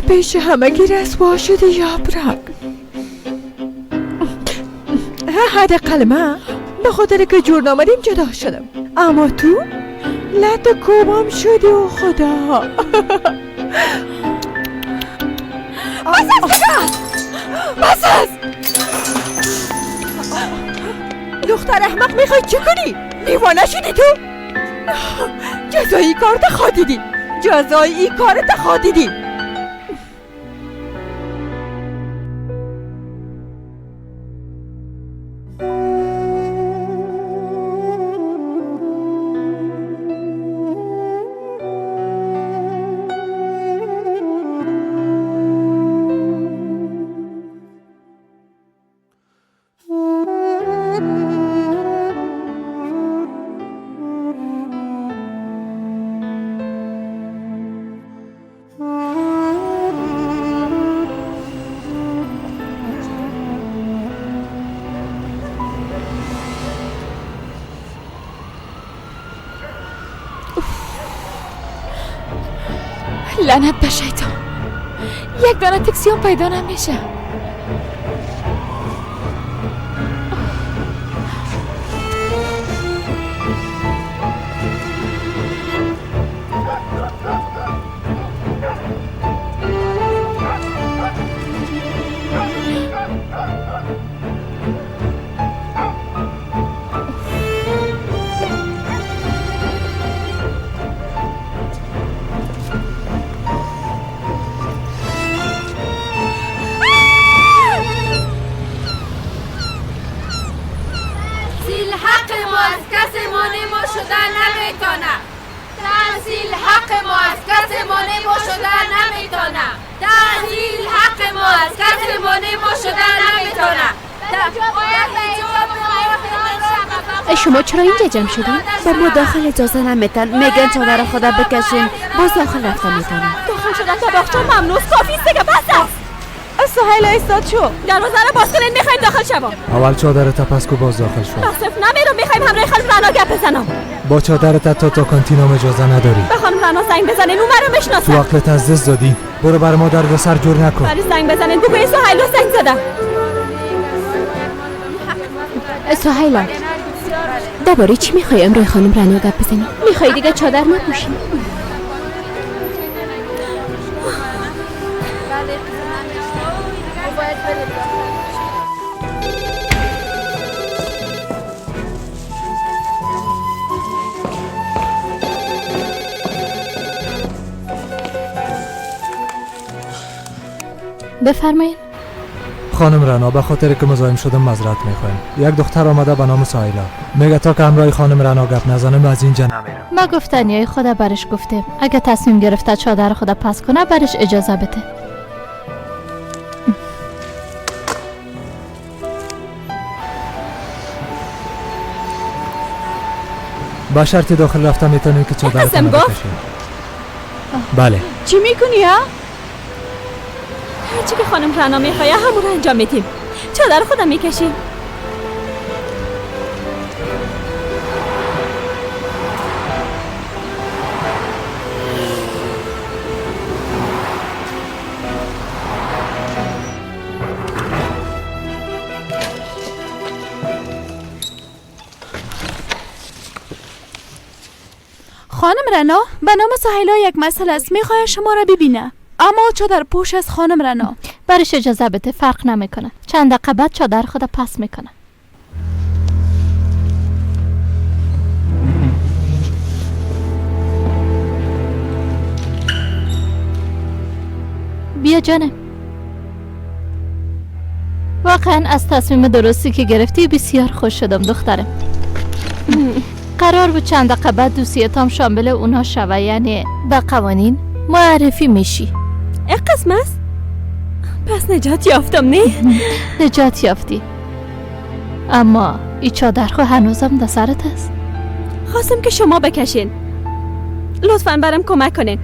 پیش همگی رسوا شده یا براک. حداقل من به خاطر که جور نامدیم جدا شدم، اما تو لط کوبام شدی و خدا. بس است دیگه، بس است. دختر احمق میخوای چه کنی؟ دیوانه شدی تو؟ جزایی کارت خواهی، جزایی کارت خواهی. لعنت به شیطان، یک دانه تاکسی هم پیدا نمیشه. شما چرا اینجا جمع شدین؟ به ما داخل اجازه نمیتن، میگن چادر خدا بکشین باز داخل رفتن میتونن. داخل شدن تا باغچه ممنوع، کافی است دیگه، بس است. سهیلا ایستاد شو، دروازه رو باز کنین، میخوایم داخل شوم. اول چادرت پس کو باز داخل شو. مصرف نمیرم، میخوایم همراه خانم رنا گپ بزنم. با چادرت تا کانتینام اجازه نداری. به خانم رنا زنگ بزنین، اون مرا میشناسه. تو عقلت از دست دادی، برو بر ما دردسر جور نکن. برای زنگ بزنین بگو سهیلا زنگ زدم. سهیلا درباره چی میخوای امروز خانم رنا گپ بزنی؟ میخوای دیگه چادر نپوشی؟ بفرمایید. خانم رنا، به خاطر که مزاحم شدم معذرت میخوایم. یک دختر آمده به نام سایلا، میگه تا که همراه خانم رنا گپ نزنم از اینجا نمیرم. ما گفتنیای خدا برش گفتیم، اگه تصمیم گرفته چادر خدا پس کنه برش اجازه بده. با شرط داخل رفتن میتونید که چادرتون بکشید. بله. چی میکنی ها؟ هرچی که خانم رنا میخواه همون رو انجام میدیم. چادر خودم میکشیم. خانم رنا، به نام سهیلا یک مسئله است، میخواه شما را ببینه، اما چادر پوش از خانم رنا. برش اجازه بده، فرق نمیکنه. چند دقیقه بعد چادر خود پس میکنه. بیا جانم. واقعا از تصمیم درستی که گرفتی بسیار خوش شدم دخترم. قرار بود چند دقیقه بعد دوسیتام شامل اونا شوه، یعنی به قوانین معرفی میشی. یک قسم است؟ پس نجات یافتم نه؟ نجات یافتی، اما ای چادر خو هنوزم در سرت است. خواستم که شما بکشین، لطفاً برام کمک کنین.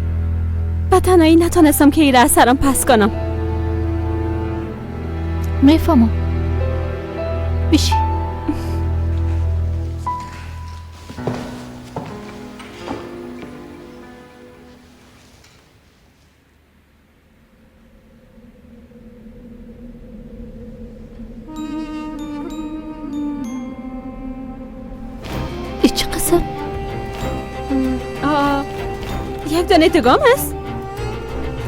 به تنهایی نتانستم که ایره از سرم پس کنم. میفهمم. بشی. یک دانه دگام است،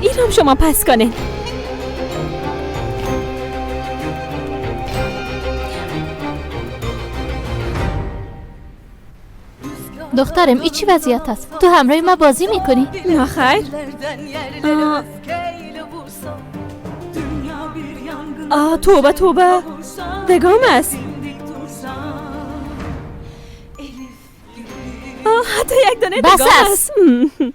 ایرم شما پس کنه. دخترم ای چی وضعیت است؟ تو همراه ما بازی میکنی؟ نه خیر. توبه توبه، دگام است. حتی یک دانه بس است.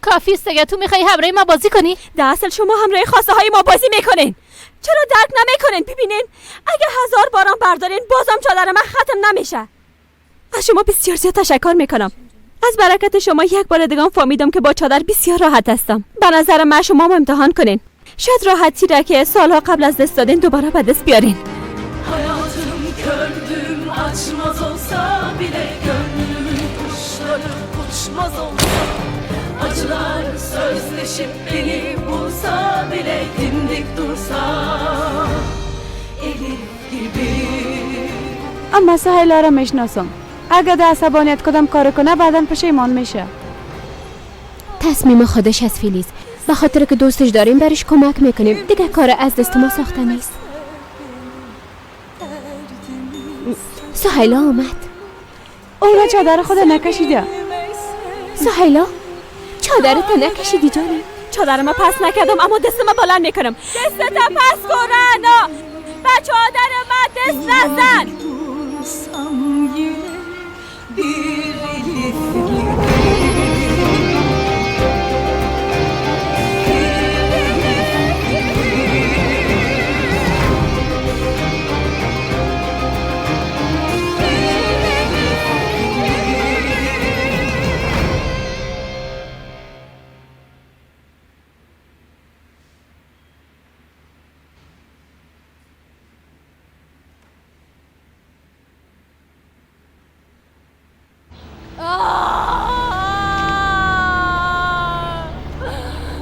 کافی است دیگه. تو میخوای همراه ما بازی کنی؟ در اصل شما همراه خواسته های ما بازی میکنین. چرا درک نمیکنین؟ ببینین اگه 1000 بارم بردارین بازم چادر من ختم نمیشه. از شما بسیار زیاد تشکر میکنم. از برکت شما یک بار دیگه فهمیدم که با چادر بسیار راحت هستم. به نظر من شما هم امتحان کنین، شاید راحتی را که سالها قبل از دست دادین دوباره به دست بیارین. Acılar sözleri Kardeşim beni bulsa bile dimdik dursa Elif gibi. اما سهیلا را میشناسم. اگه در عصبانیت کدام کار کنه بعدا پشیمان میشه. تصمیم خودش از فیلیز. به خاطر که دوستش داریم برش کمک میکنیم. دیگه کار از دست ما ساخته نیست. سهیلا آمد. اونا چادر خود نکشیده. سهیلا چادرت نکشیدی جانم. چادر ما پس نکردم اما دست ما بلند میکنم. دستت پس کن رعنا. به چادر ما دست نزن.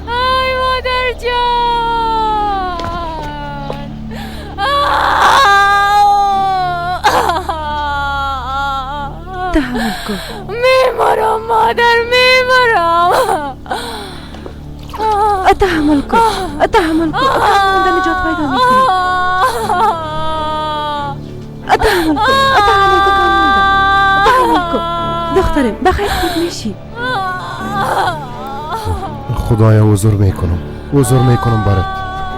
ای مادر جان، تحمل کن. میمرم مادر، میمرم. تحمل کن، تحمل کن. تحمل نجات پیدا میکنی. تحمل کن، تحمل کن، کم مونده. تحمل کن دخترم، بخیر خوب میشی. خدایا عذر میکنم، عذر میکنم برات.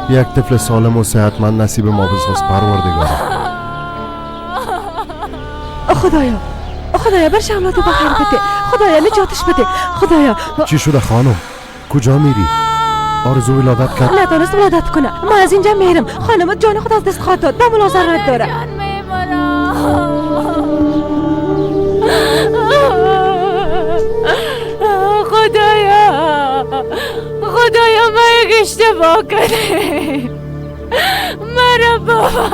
یک طفل سالم و صحتمند نصیب ما بساز پروردگارا. خدایا، خدایا برش اولادو بخیر بده. خدایا نجاتش بده. خدایا. چی شده خانم؟ کجا میری؟ آرزو ولادت کرد؟ ندانست ولادت کنه. ما از اینجا میرم. خانم جان خود از دست خواهد داد. به ملا ضرورت داره. خدایا، خدایا ما یک اشتباه کردیم. مرا بابا.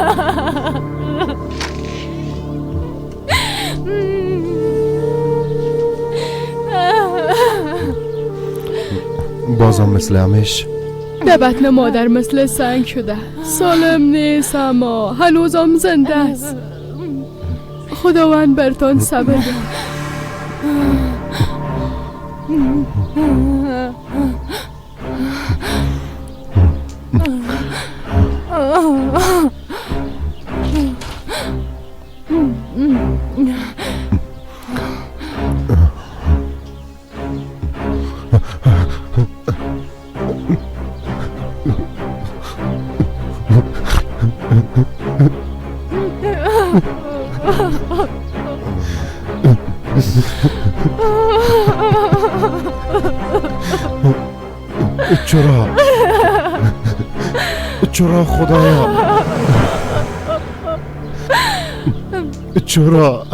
بازم مثل همیش در بطن مادر مثل سنگ شده. سالم نیست اما هنوزم زنده است. خداوند برتان صبر ده. چرا؟ چرا خدایا؟ چرا؟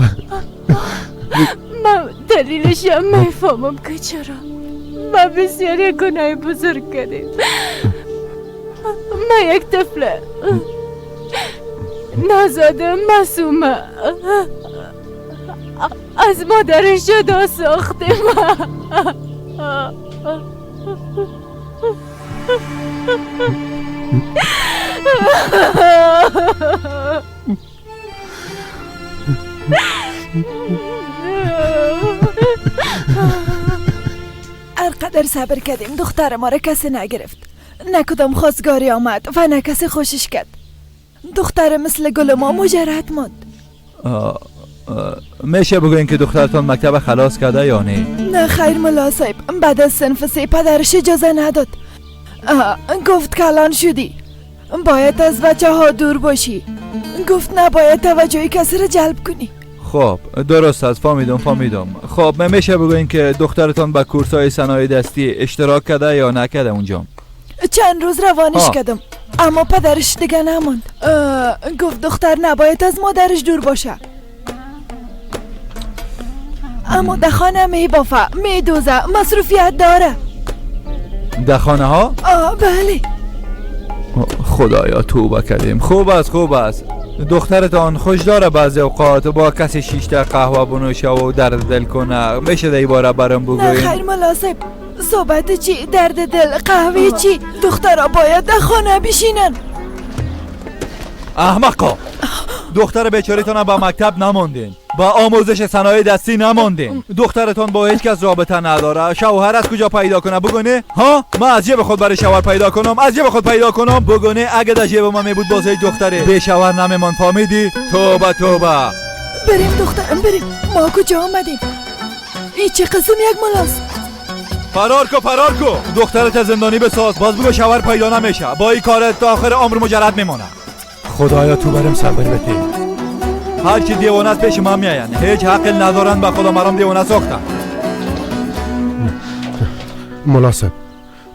من دلیلش هم میفهمم که چرا. من بسیار گناه بزرگ کردیم. من یک طفل نازاده معصومه از مادرش جدا ساختیم. هر قدر صبر کردیم دختر ما را کسی نگرفت. نه کدام خواستگاری آمد و نه کسی خوشش کرد. دختر مثل گل ما مجرد ماند. میشه بگوین که دخترتان مکتب خلاص کرده یا نه؟ نه خیر ملا صاحب، بعد از صنف 3 پدرش اجازه نداد. گفت کلان شدی، باید از بچه ها دور باشی. گفت نباید توجه کسی را جلب کنی. خب درست است، فهمیدم. خب میشه بگوین که دخترتان به کورس‌های صنایع دستی اشتراک کرده یا نکرده اونجا؟ چند روز روانش کردم اما پدرش دیگه نماند. گفت دختر نباید از مادرش دور باشه. اما در خانه می بافه، می دوزه، مصروفیت داره. در خانه ها؟ بله. خدایا توبه کردیم. خوب است. دخترتان خوش داره بعضی اوقات با کسی شیشته قهوه بنوشه و درد دل کنه. میشه در باره برام بگوین؟ نه خیر ملا صاحب، صحبت چی؟ درد دل، قهوه چی؟ دخترها باید در خانه بشینن. احمقا، دختر بیچاره‌تان به مکتب نماندین، با آموزش صنایع دستی نماندین. دخترتان با هیچ کس رابطه نداره. شوهر از کجا پیدا کنه بگونه؟ ها، من از جیب خود برای شوهر پیدا کنم؟ از جیب خود پیدا کنم؟ بگونه اگه در جیب ما می بود باز هیچ دختره بی شوهر نمیمان. فهمیدی؟ توبه توبه. بریم دخترم بریم. ما کجا آمدیم؟ این چه قسم یک ملاست؟ فرار کو، فرار کو. دخترت زندانی بساز، باز بگو شوهر پیدا نمیشه. با این کارت تا آخر عمر مجرد میمونه. خدایا تو برم صبر بده. هر کی دیوانه است پیش ما میآیند، هیچ حق ندارن. به خدا مرام دیوانه ساختن. مناسب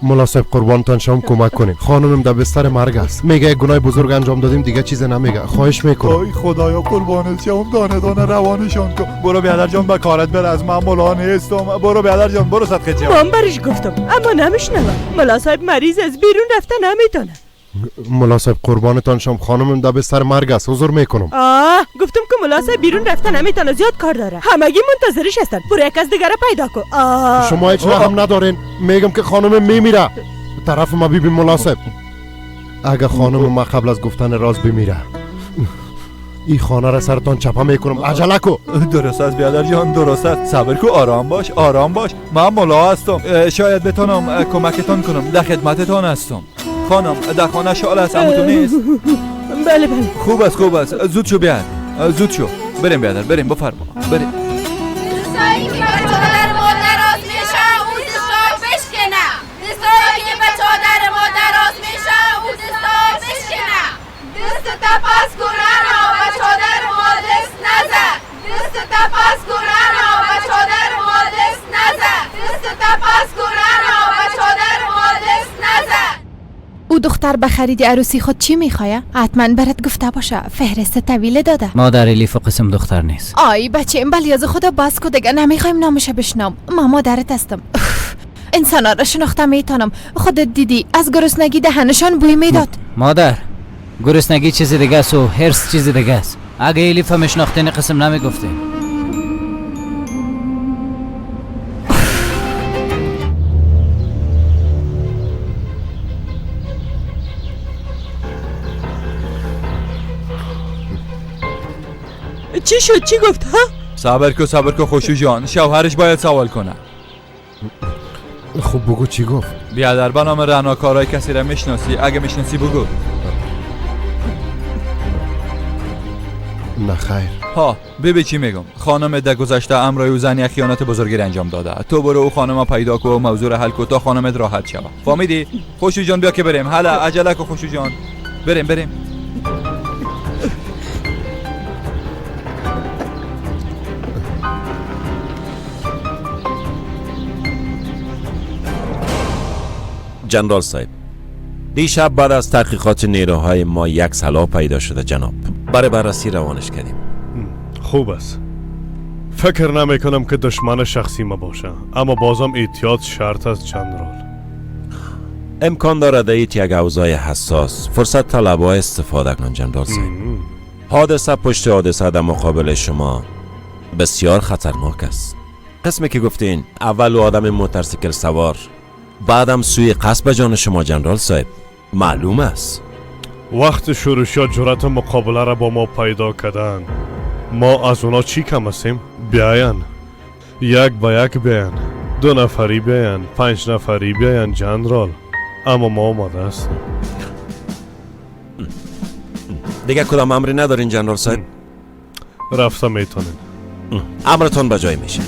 مناسب قربانتان شام کمک کنین. خانمم در بستر مرگ است. میگه یک گناه بزرگ انجام دادیم، دیگه چیز نمیگه. خواهش میکنم. ای خدایا قربانت شام، دانه دانه روانشان کن. برو بیادر جان به کارت بر، از من ملا نیستم. برو بیادر جان، برو صدقه جان. من برش گفتم اما نمیشنوم. ملا صاحب مریض از بیرون رفته نمیتونه. ملا صاحب قربانتان شام، خانمم در بستر مرگ است. حضور میکنم. آه گفتم که ملا صاحب بیرون رفته نمیتونه، زیاد کار داره. همگی منتظرش هستن. برو یک از دیگه پیدا کو. شما هیچ رحم ندارین. میگم که خانمم میمیره. طرف ما ببین ملا صاحب، اگه خانم ما قبل از گفتن راز بمیره، این خانه را سرتان چپه میکنم. عجله کو. درست است بیادر جان، درست است. صبر کو، آرام باش، آرام باش. من ملا هستم، شاید بتونم کمکتان کنم. در خدمتتان هستم. خانم در خانه شال است، اما تو نیست. بله بله. خوب است، خوب است. زود شو بیاد، زود شو. بریم بیادر، بریم. بفرما، بریم. دستایی که به چادر ما دراز میشه او دستا بشکنه. دستایی که به چادر ما دراز میشه او دستا بشکنه. دست تپس کنه به چادر ما دست نزن. دست تپس کنه به چادر ما دست نزن. دست تپس کنه به چادر ما دست نزن. او دختر به خرید عروسی خود چی میخواه؟ حتما برات گفته باشه. فهرست طویله داده. مادر الیف قسم دختر نیست. آی بچه این بلیاز خدا بس کو، دیگه نمیخوایم نامش بشنام. ما مادرت هستم. انسانا را شناخته میتونم. خودت دیدی از گرسنگی دهنشان بوی میداد. مادر گرسنگی چیز دیگه است و هرس چیز دیگه است. اگه الیف هم شناختین قسم نمیگفتی. چی شد؟ چی گفت؟ ها؟ صبر کو، صبر کو خوشو جان، شوهرش باید سوال کنه. خب بگو چی گفت؟ بیادر به نام رعنا کارای کسی را میشناسی؟ اگه میشناسی بگو. نه خیر. ها ببین چی میگم. خانم در گذشته امرای او زن یک خیانت بزرگی را انجام داده. تو برو او خانم پیدا کو و موضوع را حل کو تا خانمت راحت شود. فهمیدی؟ خوشو جان بیا که بریم. حالا عجله کو خوشو جان. بریم بریم. جنرال صاحب، دیشب بعد از تحقیقات نیروهای ما یک سلاح پیدا شده جناب. برای بررسی روانش کردیم. خوب است. فکر نمی کنم که دشمن شخصی ما باشه، اما بازم احتیاط شرط است جنرال. امکان دارد ایت یک اوضاع حساس فرصت طلبها استفاده کنن جنرال صاحب. حادثه پشت حادثه در مقابل شما بسیار خطرناک است. قسمی که گفتین اول آدم موتورسیکل سوار، بعدم سوی قصد جان شما جنرال صاحب، معلوم است. وقت شورشیا جرأت مقابله را با ما پیدا کردن، ما از اونا چی کم هستیم؟ بیاین یک به یک بیاین، 2 نفری بیاین، 5 نفری بیاین جنرال، اما ما آماده هستیم. دیگه کدام امری ندارین جنرال صاحب؟ رفته میتونین. امرتون به جای میشه.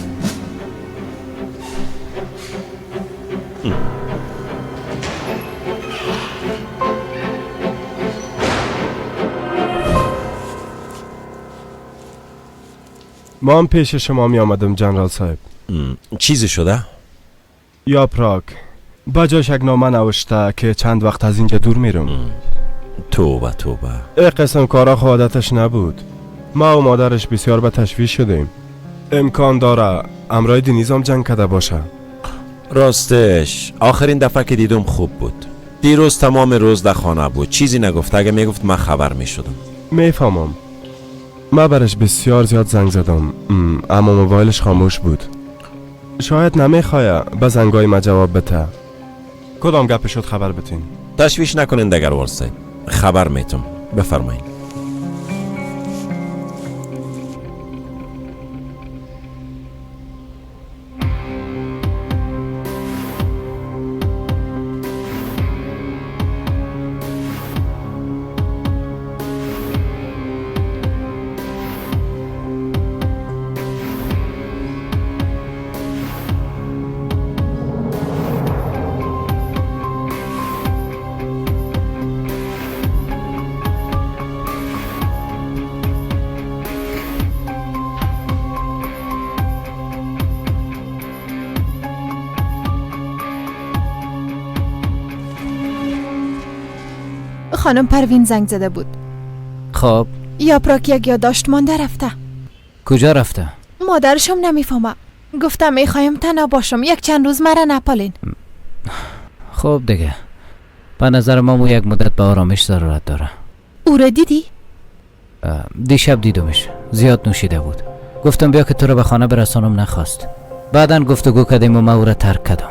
ما هم پیش شما می آمدم جنرال صاحب. چیزی شده؟ یا پراک با جاش یک نامه نوشته که چند وقت از اینجا دور میرم. توبه توبه. ای قسم کارا خو عادتش نبود. ما و مادرش بسیار به تشویش شدیم. امکان داره امرای دنیزم جنگ کرده باشه. راستش آخرین دفعه که دیدم خوب بود. دیروز تمام روز در خانه بود، چیزی نگفت. اگه میگفت من خبر میشدم. میفهمم. من برش بسیار زیاد زنگ زدم اما موبایلش خاموش بود. شاید نمیخواه به زنگای ما جواب بده. کدام گپ شد خبر بتین؟ تشویش نکنین دگروال صاحب، خبر میتم. بفرمایین. خانم پروین زنگ زده بود. خب یاپراک یک یادداشت مانده رفته. کجا رفته؟ مادرشم نمیفهمه. گفتم میخوایم تنها باشم، یک چند روز مرا نپالین. خب دیگه به نظر ما یک مدت به آرامش ضرورت داره. او را دیدی؟ دیشب دیدمش، زیاد نوشیده بود. گفتم بیا که تو رو به خانه برسانم، نخواست. بعدا گفتگو کردیم و ما او را ترک کردم.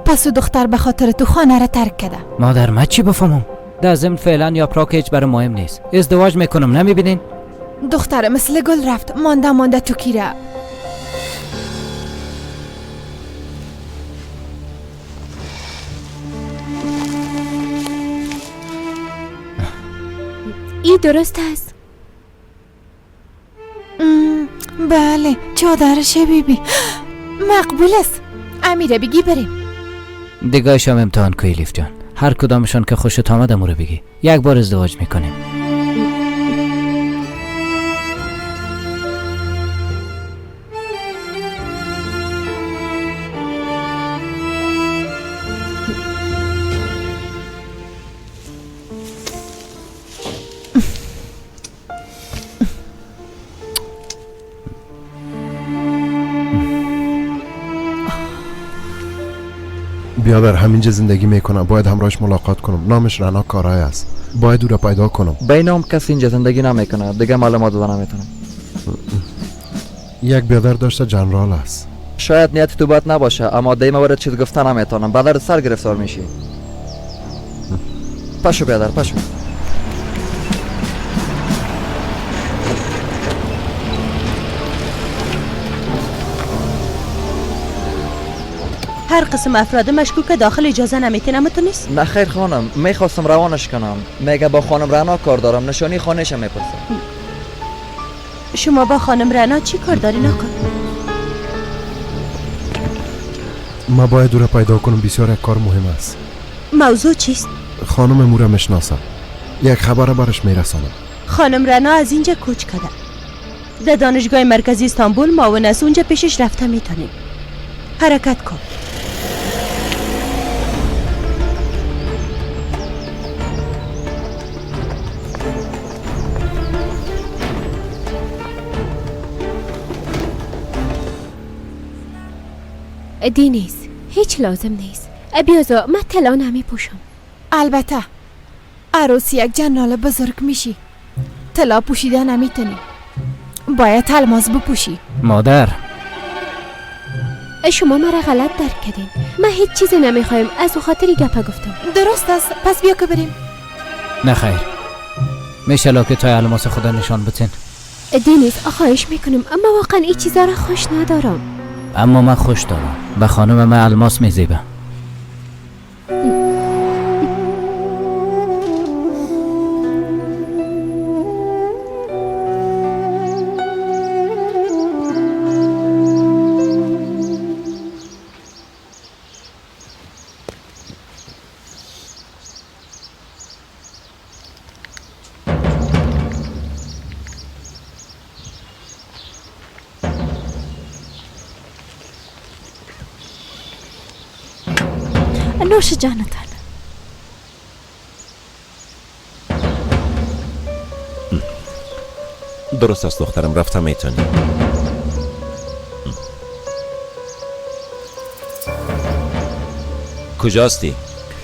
پس دختر به خاطر تو خانه را ترک کرده. مادر من چی بفهمم؟ در ضمن فعلا یاپراک هیچ برای مهم نیست. ازدواج میکنم، نمیبینین؟ دختر مثل گل رفت، مانده مانده تو کیره. ای درست است؟ بله، چادرشه بیبی مقبول است. امیره بگی بریم. دیگه هم امتحان کو الیف جان. هر کدامشان که خوشت آمد امو رو بگی. یک بار ازدواج میکنیم. بیادر همینجا زندگی میکنم، باید همراهش ملاقات کنم. نامش رنا کارای است، باید او را پیدا کنم. به نام کسی اینجا زندگی نمیکنه دیگه، معلومات داده نمیتونم. یک بیادر داشته جنرال است. شاید نیت تو بد نباشه، اما دیمه وارد چیز گفته نمیتونم، بعد سر گرفتار میشی. پشو بیادر پشو. هر قسم افراد مشکوک داخل اجازه نمیتونم. تو نیست؟ نه خیر خانم، میخواستم روانش کنم. میگه با خانم رنا کار دارم، نشانی خانه‌ش میپرسم. شما با خانم رنا چی کار داری آقا؟ ما باید او را پیدا کنم، بسیار یک کار مهم است. موضوع چیست؟ خانم مو را میشناسم، یک خبر برش میرسانم. خانم رنا از اینجا کوچ کرده. در دانشگاه مرکزی استانبول معاون است، اونجا پیشش رفته میتونیم. حرکت کن. دینیز هیچ لازم نیست. بیازا من طلا نمی پوشم. البته عروسی یک جنرال بزرگ میشی، طلا پوشیده نمیتونی، باید الماس بپوشی. مادر شما مرا غلط درک کردین، من هیچ چیزی نمیخوایم، از او خاطری گپه گفتم. درست است، پس بیا که بریم. نه خیر، میشه لاکت های الماس خدا نشان بتین؟ دینیز خواهش میکنم، اما واقعا این چیزا را خوش ندارم. اما من خوش دارم، به خانم من الماس میزیبه. نوش جانتان. درست است دخترم، رفتم میتونی. کجاستی؟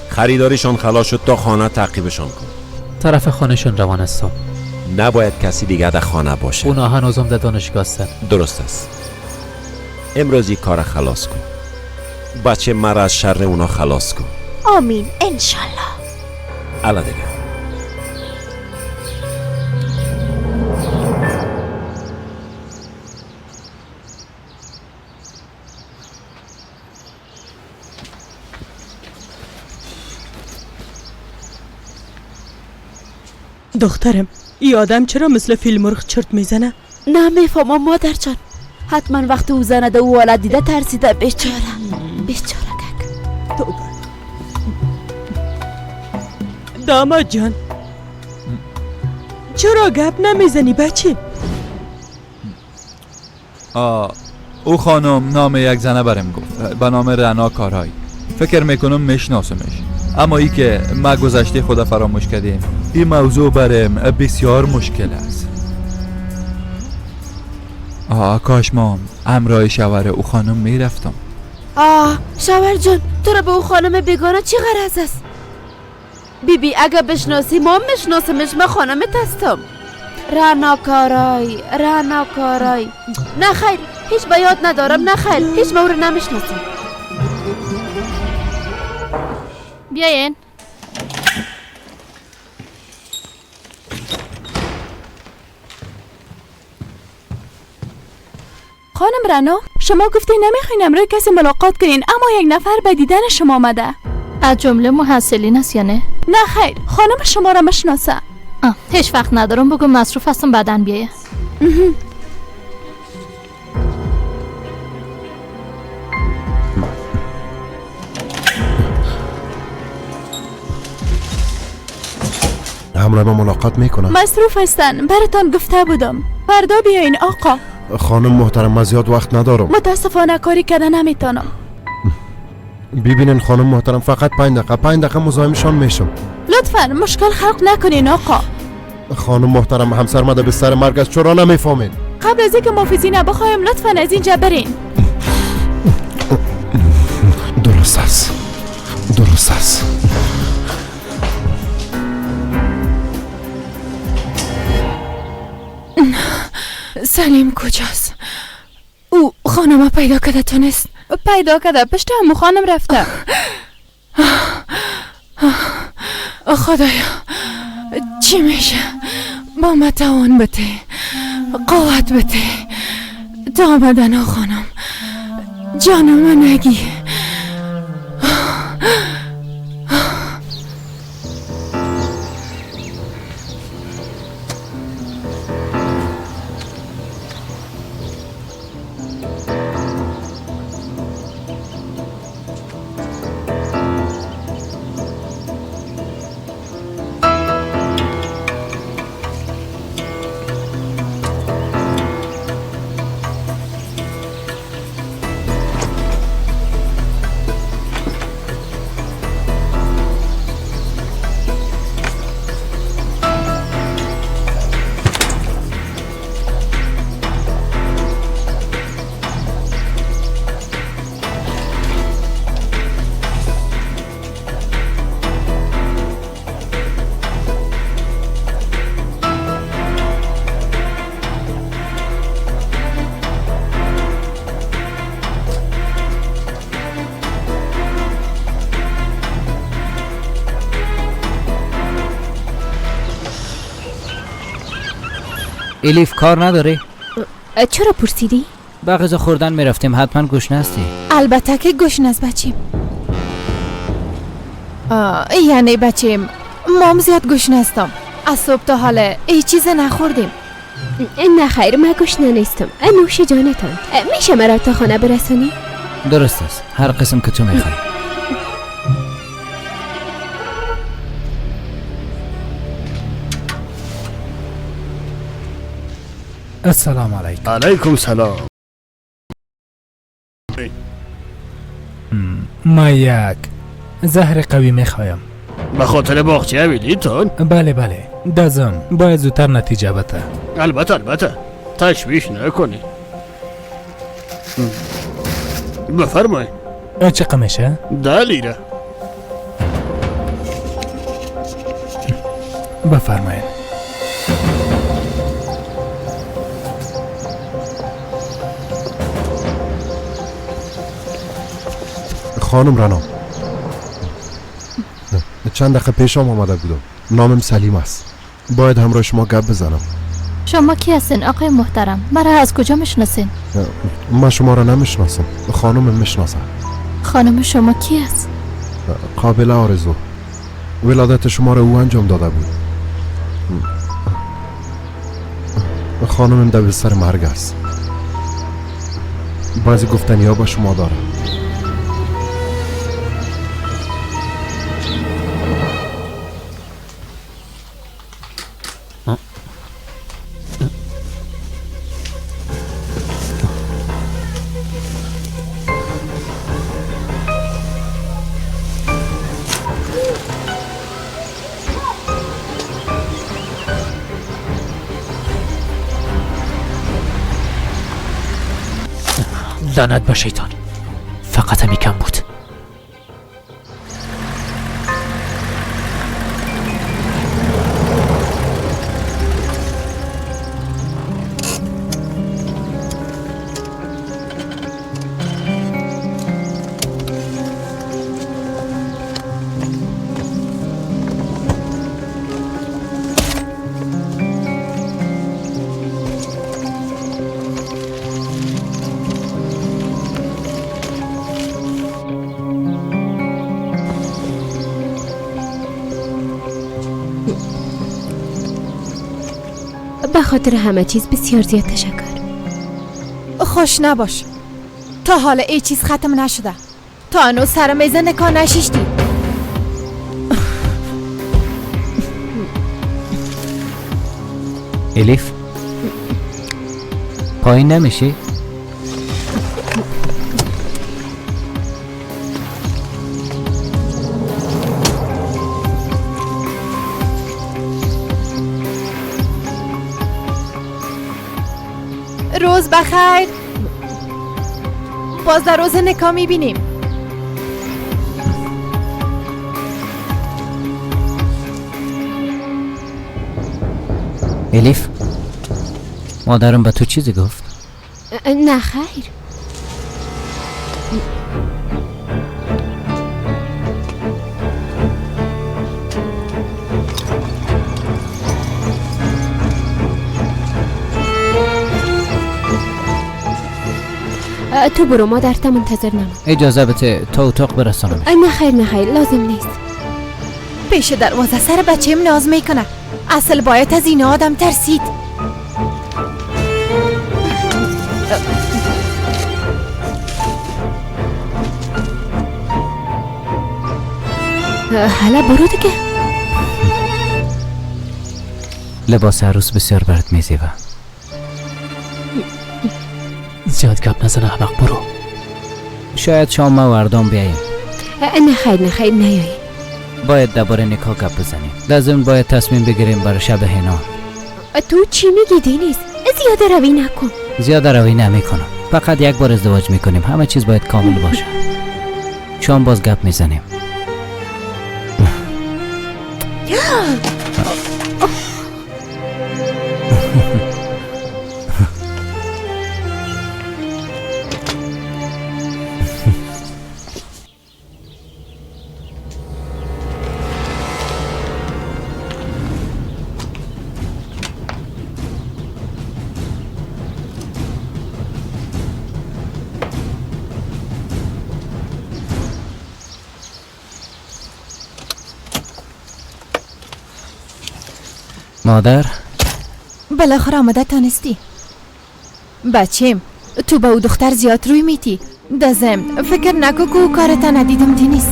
خریداریشان خلاص شد، تا خانه تعقیبشان کن. طرف خانهشون روان هستم. نباید کسی دیگر در خانه باشه. اونا هنوزم در دانشگاه هستن. درست است. امروز این کار خلاص کن. بچه مرا از شر اونا خلاص کن. آمین انشالله. الا دیگه. دخترم، ای آدم چرا مثل فیل مرغ چرت میزنه؟ نه میفهمم مادر جان، حتما وقت او زنده او ولد دیده ترسیده. بیچاره بیچاره کک. توبه. داماد جان، چرا گپ نمیزنی بچه؟ او خانم نام یک زنه برم گفت به نام رنا کارای. فکر میکنم میشناسمش، اما ای که ما گذشته خدا فراموش کردیم، این موضوع برم بسیار مشکل است. کاش ما همراه شوهر او خانم میرفتم. شوهر جان، تو را به او خانم بیگانه چی غرض است؟ بی بی اگه بشناسی ما میشناسمش، من خانمت هستم. رنا کارای، رنا کارای. نه خیر، هیچ به یاد ندارم. نه خیر، هیچ ما او را نمیشناسم. بیاین. خانم رنا، شما گفتی نمیخواین امروز کسی ملاقات کنین، اما یک نفر به دیدن شما آمده. از جمله محصلین است یا نه؟ نه خیر، خانم شما را مشناسه. هیچ وقت ندارم، بگو مصروف هستم بعداً بیایه. همراه ما ملاقات میکنم. مصروف هستن، براتان گفته بودم فردا بیاین آقا. خانم محترم، من زیاد وقت ندارم. متاسفانه کاری کرده نمیتونم. ببینن خانم محترم، فقط 5 دقیقه، 5 دقیقه مزاحمشان میشم. لطفا مشکل خلق نکنین آقا. خانم محترم، همسر ما در بستر مرگ است، چرا نمیفهمین؟ قبل از اینکه محافظین بخوایم لطفا از اینجا برین. درست است، درست است. سلیم کجاست؟ او خانم پیدا کرده تونست؟ پیدا کرده، پشت همو خانم رفته. خدایا چی میشه؟ با ما توان بده، قوت بده تا آمدن خانم. جانم نگی. الیف کار نداری؟ چرا پرسیدی؟ با غذا خوردن میرفتیم، حتما گشنه هستی. البته که گشنه است بچیم. یعنی بچیم مام زیاد گشنه هستم، از صبح تا حالا هیچ چیز نخوردیم. نه خیر، من گشنه نیستم. نوش جانتان. میشه مرا تا خانه برسانی؟ درست است، هر قسم که تو میخوای. السلام علیکم. علیکم سلام. ما یک زهر قوی میخوایم. به خاطر باغچه ویلیتون؟ بله بله، دزم باید زودتر نتیجه بده. البته البته، تشویش نکنی. بفرمایید. چقدر میشه؟ 10 لیره. بفرمایید. خانم رنا، چند دقیقه پیشم آمده بودم. نامم سلیم است. باید همراه شما گپ بزنم. شما کی هستین آقای محترم؟ مرا از کجا میشناسین؟ من شما را نمیشناسم، خانمم میشناسم. خانم شما کی است؟ قابل آرزو. ولادت شما را او انجام داده بود. خانمم در بستر مرگ است. بعضی گفتنی ها با شما دارم. لعنت به شیطان، فقط همی کم بود. به خاطر همه چیز بسیار زیاد تشکر. خوش نباش، تا حالا ای چیز ختم نشده. تا هنوز سر میز نکاح نشیشتی. الیف پایین نمیشی؟ روز بخیر. باز در روز نکاح میبینیم. الیف، مادرم به تو چیزی گفت؟ نه خیر. تو برو، مادرت منتظر نمان. اجازه بده تا اتاق برسانم. نه خیر نه خیر، لازم نیست. پیش دروازه سر بچه‌م ناز میکنه. اصل باید از این آدم ترسید. حالا برو دیگه. لباس عروس بسیار برات میزیبه. زیاد گپ نزن احمق، برو. شاید شام ما وردام بیاییم. نه خیر نه خیر، نیایی. باید درباره نکاح گپ بزنیم. لازم باید تصمیم بگیریم برای شب حنا. تو چی میگی دینیز؟ زیاده روی نکن. زیاده روی نمیکنم، فقط یک بار ازدواج میکنیم. همه چیز باید کامل باشه. شام باز گپ میزنیم. مادر، بالاخره آمده تانستی. بچیم تو به او دختر زیاد روی میتی. دزم فکر نکو که او کارتا ندیدم دینیز.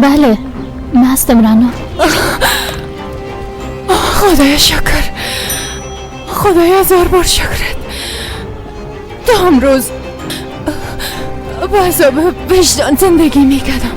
بله من هستم رعنا. خدایا شکر، خدایا هزار بار شکرت. تا امروز با عذاب وجدان زندگی میکردم.